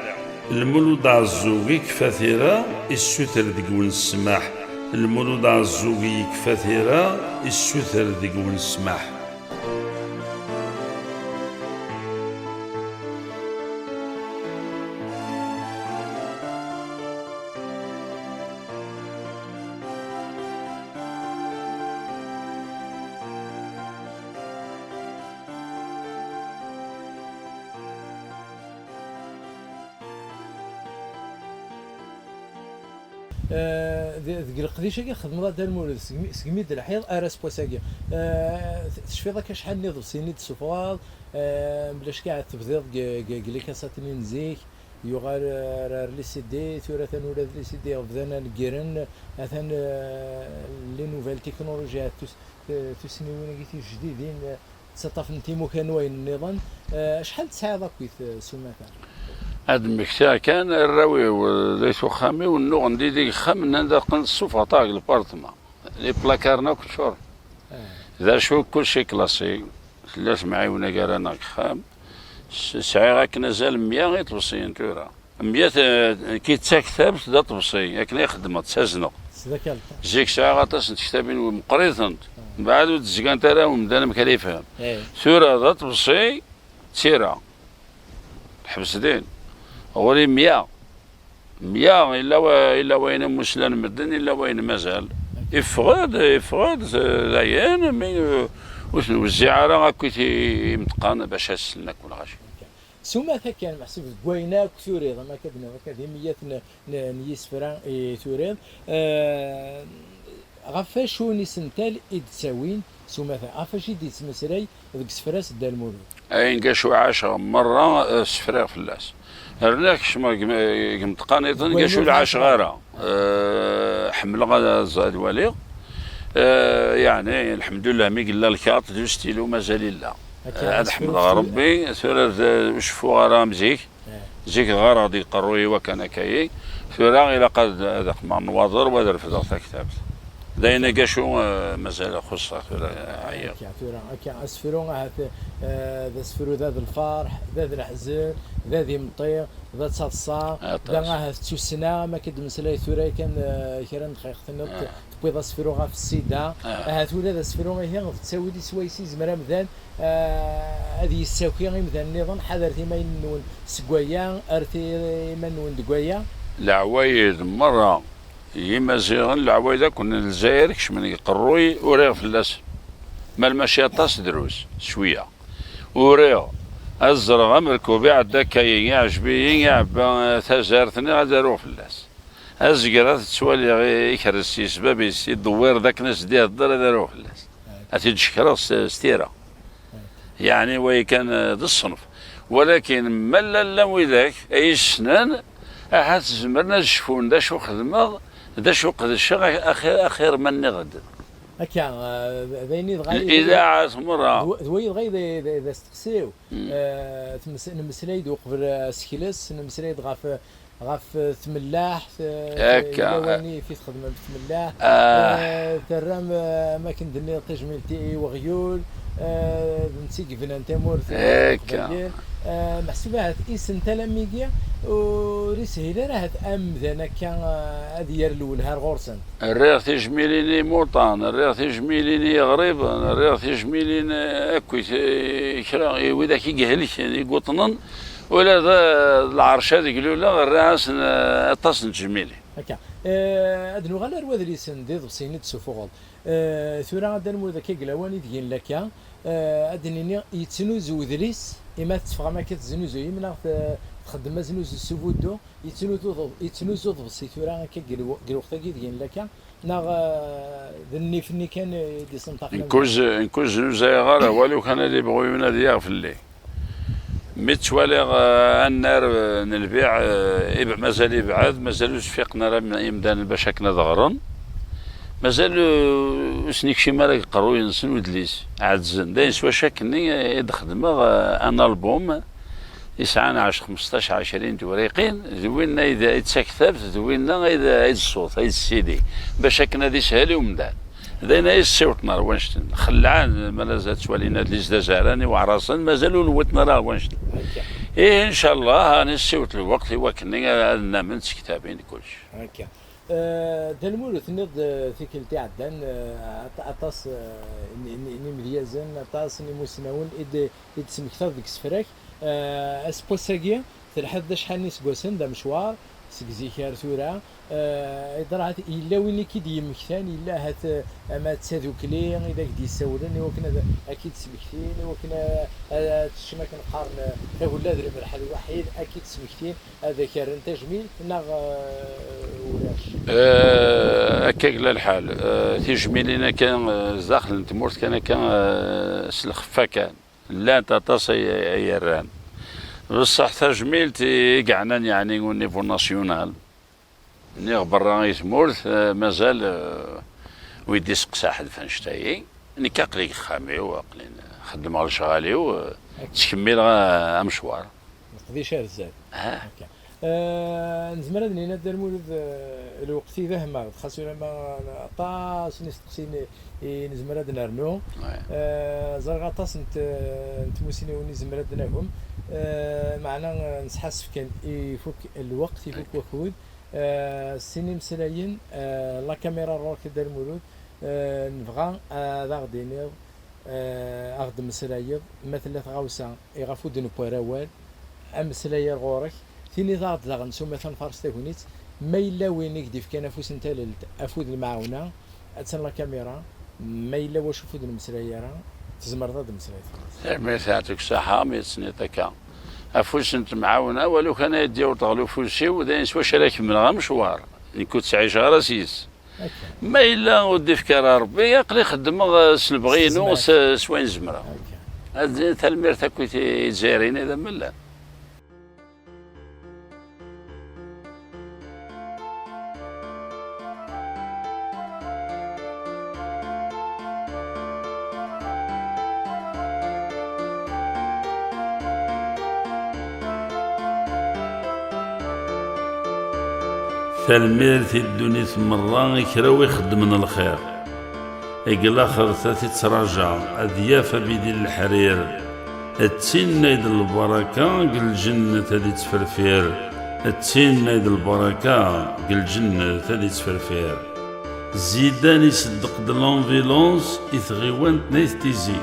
Lmulud Ɛeẓẓug ikfa tira, issuter deg-wen ssmaḥ. Lmulud Ɛeẓẓug yekfa tira, issuter deg-wen ssmaḥ. Eh, de-, deg leqdic-agi xedmeḍ a Dda Lmulud, segmi, segmi d-lḥiḍ ar ass n wass-agi. Eh, t-, tecfiḍ akka acḥal n iḍebsiyen i d-tessufɣeḍ? Eh, mebla ccek ahat tebdiḍ deg, deg, deg likasatin n zik, yuɣal, eh, ar, ar les C D, tura atan ula d les C D bdan ad negren, atan, eh, les nouvelles technologies, ahat tus-, eh, tussniwin-agi tijdidin, eh, ttaṭṭafen-t imukan n wayen nniḍen. Eh, acḥal tesɛiḍ akkit, eh, s umata? Ad mmektiɣ kan arraw-iw, eh, d ayt uxxam-iw, nnuɣen di deg uxxam, nnan-d aqen tessufɣeḍ-aɣ deg lpartma. Les placards akk ččuren. Eh. D acu, kulci classé. Tella temɛiwna gar-aneɣ deg uxxam. S-, sɛiɣ akken azal mya iḍebsiyen tura. Mya, eh, ki d taktabt d aḍebsi, akken ay xeddmeɣ, ttazneɣ. Zik sɛiɣ aṭas n tektabin meqqritent, mbeɛd ur d-zgant ara umdan amek ara yefhem. Tura d aṭebsi d tira. Ḥbes din. Ɣur-i mya. Mya, illa wa-, illa wayen am uslan medden, illa wayen mazal. Iffeɣ-d, iffeɣ-d, eh, dayen, mi, eh, ur ten-wezziɛ ara akkit i, i imeṭqan bac ad slen akk lɣaci. S umata kan, meḥsub deg wayen akk turiḍ, ama akka d-nniḍ akka d imiyat n, n, n yisefra i turiḍ, eh, ɣef wacu n isental i d-ttawin s umata, ɣef wacu i d-yettmeslay deg isefra-s Dda Lmulud? Ayen gacu ɛaceɣ merra, eh, sefriɣ fell-as. Rniɣ kecmeɣ deg, deg imeṭqaniṭen, gacu ur ɛaceɣ ara. Eh, ḥemmleɣ ad, ad, ad waliɣ. Eh, yeɛni, lḥemdullah, mi yella lkaṭ d ustilu mazal illa. Eh, ad ḥemdeɣ Rebbi, tura d, ur ceffuɣ ara am zik. Zik ɣareɣ deg qerruy-iw akken akka-yi. Tura ilaq ad, ad aqmeɣ nwaḍer u ad refdeɣ taktabt. D ayen agacu, eh, mazal xuṣṣeɣ tura, eh, ɛyiɣ. Akka, tura, akka, asefru ahat, eh, d asefru d ad lferḥ, d ad leḥzen, d ad imeṭṭi, d ad taḍsa, d ahat d tussna, am akka d-meslay tura kan, eh, kra n lxiq tenniḍ, tewwiḍ asefru ɣef ssida, ahat ula d asefru ihi d ttawil i swayes i yezmer amdan, eh, ad yessaki imdanen nniḍen, ḥadret iman-nwen seg waya, rret iman-nwen deg waya. Leɛwayed merra, Yimaziɣen, leɛwayed akk n Lezzayer kecmen deg qerruy, uriɣ fell-asen. Ma mačči aṭas, drus, cwiya. Uriɣ, ad ẓreɣ amerkub iɛedda akka-yi, iɛjeb-iyi, iɛebba, eh, tazart, nniɣ ad aruɣ fell-as. Azger ad t-ttwaliɣ i-, ikerrez s yesbab-is, idewwir-d akken ad s-d-ihedder, ad aruɣ fell-as. Ad t-id-cekreɣ s, s tira. Yeɛni, wagi kan, eh, d ṣṣenf. Walakin, ma llan llan widak ay issnen, ahat zemren ad cfun d acu xedmeɣ, d acu qedceɣ, a-, axir, axir ma nniɣ-d. Akka, eh, d ayen i dɣa i, idaɛa tmerra. D wa-, d wayi dɣa i d, d, d asteqsi-w. Eh, tmes-, nemmeslay-d uqbel, eh, asekles, nemmeslay-d ɣef, eh, ɣef, eh, tmellaḥt, eh, akka, yella wayen i fi txedmem f tmellaḥt, eh, terram, eh, am akken d-tenniḍ tajmilt i weɣyul, eh, d netta i yebnan tamurt, eh, akka. Leqbayel. Eh, meḥsub ahat isental am wigi ur ishil ara ahat amdan akka, eh, ad yerr lwelha ar ɣur-sen. Rriɣ tijmilin i imuṭan, rriɣ tijmilin i yiɣriben, rriɣ tijmilin, eh, akkit, eh, kra i widak i ihelken, i yuṭnen, ula d, d lɛerc ad gluleɣ, rriɣ-asen, eh, aṭas n tejmilin. Akka. Eh, ad nuɣal ar wadlis n d iḍebsiyen i d-tessufuɣeḍ. Eh, tura ad d-nmud akka deg lawan i d-gin lakka. Eh, ad d-nini yettnuzu udlis, ima tetteffɣem akka teznuzuyem neɣ te-, txeddmem aznuzu s ubuddu, yettnuzu, yettnuzu uḍebsi tura akka deg lwe-, deg lweqt-agi i d-gin lakka. Neɣ, eh, d nnif-nni kan i d-isenṭaqen? Nekk ur z-, nekk ur znuzayeɣ ara, walu kan ad ibɣu yiwen ad yaɣ fell-i. Mi ttwaliɣ, eh, annar, eh, n lbiɛ, eh, ib-, mazal ibɛed, mazal ur sfiqen ara im-, imdanen bac akken ad ɣren. Mazal, eh, ur sen-ikcim ara deg iqerruyen-nsen udlis, ɛeǧzen. Dayen s wacu akkenni, eh, i d-xedmeɣ, eh, un album, yesɛan ɛecr, xmesṭac, ɛecrin n tewriqin, d winna ay d, ay d taktabt, d winna ay d, ay d ṣṣut, ay d C D. Bac akken ad ishel i umdan. D ayen ay ssiwṭen ar wannect-n. Xelɛen, ma la ttwalin adlis d azehran i waɛrasen, mazal ur nwiṭen ara ar wannect-n. Ih, incallah, ad nessiwṭ lweqt i wakken ad nnamen d tektabin d kullec. Akka. Eh, Dda Lmulud, tenniḍ-d, eh, tikkelt iɛeddan, eh, aṭ-, aṭas, eh, n, n, n imedyazen, aṭas n imusnawen i d, i d-tesmektaḍ deg isefra-k. Eh, aseggas-agi, telḥiḍ-d acḥal n yiseggasen d amecwar, seg zik ar tura. Eh, iḍra ahat yella win i k-id-yemmektan, yella ahat, eh, ama d tadukli i d ak-d-yessawlen i wakken ad, ad k-id-smektin, i wakken a-, a-, ad teččem akken qqaren, eh, tagella d lemleḥ lwaḥid, ad k-id-smektin, ad ak-rren tajmilt, neɣ, eh, ulac? Eh, akka yella lḥal. Eh, tijmilin akka, eh, zdaxel n tmurt kan akka, eh, s lxeffa kan. Llant aṭas ay, ay yerran. Beṣṣeḥ tajmilt i, i yeɛnan, yeɛni, au niveau national. Niɣ berra i tmurt, eh, mazal, eh, ur yi-d-iseqsa ḥedd f annect-ayi. Nekk aql-i deg uxxam-iw, aql-i xeddmeɣ lecɣal-iw, eh, ttkemmileɣ, eh, amecwar. Leqdic ar zdat. Akka. Eh, nezmer ad nini a Dda Lmulud, eh, lweqt i d ahmar, xas ulamma aṭas n isteqsiyen i, i nezmer ad nernu. Eh, ẓriɣ aṭas n t-, n tmusniwin i nezmer ad d-nagem. Eh, meɛna, eh, nesḥassef kan, ifuk lweqt, ifuk wakud. Eh, sin imeslayen, eh, la caméra ɣur-k a Dda Lmulud, eh, nebɣa, eh, ad aɣ-d-tiniḍ, eh, aɣ-d-meslayeḍ ma tella tɣawsa iɣef ur d-newwi ara awal, ameslay ar ɣur-k, tiniḍ-aɣ-d daɣen s umata nfares tagnit, ma yella win i k-d-ifkan afus n talelt afud lemɛawna, attan la caméra, ma yella wacu ur d-nemmeslay ara, tzemreḍ ad d-temmeslayeḍ fell-as. Tanemmirt, yeɛṭik ṣṣeḥḥa, mi tettniḍ akka. Afus n temɛawna, walu kan ay d-yaweḍ ɣer ufus-iw, d ayen s wacu ara kemmleɣ amecwar. Nekk ur ttɛiceɣ ara s-yes. Akka. Ma yella ur d-ifka ara Rebbi, aql-i xeddmeɣ, eh, s lebɣi-inu, s, s wayen zemreɣ. Akka. Ad, tanemmirt akk i t-, i Izzayriyen i d amellal. Tanemmirt i ddunit merra i kra wi xeddmen lxir. Deg laxert ad t-ittraǧa, ad yaf abidi n leḥrir. D tin ay d lbaraka, deg lǧennet ad ittferfir. D tin ay d lbaraka, deg lǧennet ad ittferfir. Zidane iṣeddeq-d l'ambulance i tɣiwant n Ayt Tizi.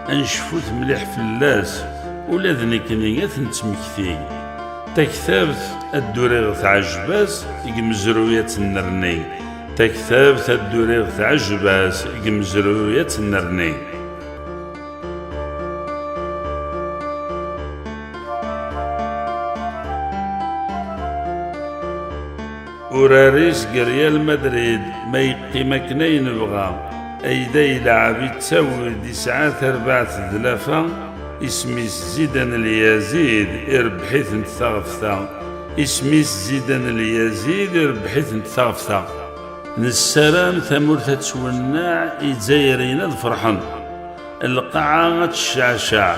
Ad necfut mliḥ fell-as, ula d nekkni ad t-nettmekti. Taktabt ad d-uriɣ tɛejjeb-as, deg umezruy ad tennerni. Taktabt ad d-uriɣ tɛejjeb-as, deg umezruy ad tennerni. Urar-is deg Real Madrid, ma yeqqim akken ay nebɣa. Ayda yelɛeb, yettawi-d, yesɛa tarbaɛt d lafa. Isem-is Zidane Lyazid, irebbeḥ-itent taɣefta. Isem-is Zidane Lyazid, irebbeḥ-itent taɣefta. Nessaram tamurt ad twenneɛ, Izzayriyen ad ferḥen. Lqaɛa ad tecceɛceɛ,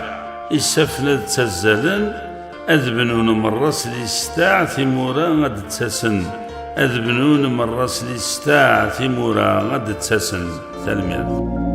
isaffen ad ttazzalen, ad bnun merra s listeɛ, timura ad d-ttasen. Ad bnun merra s listeɛ, timura ad d-ttasen. Tanemmirt.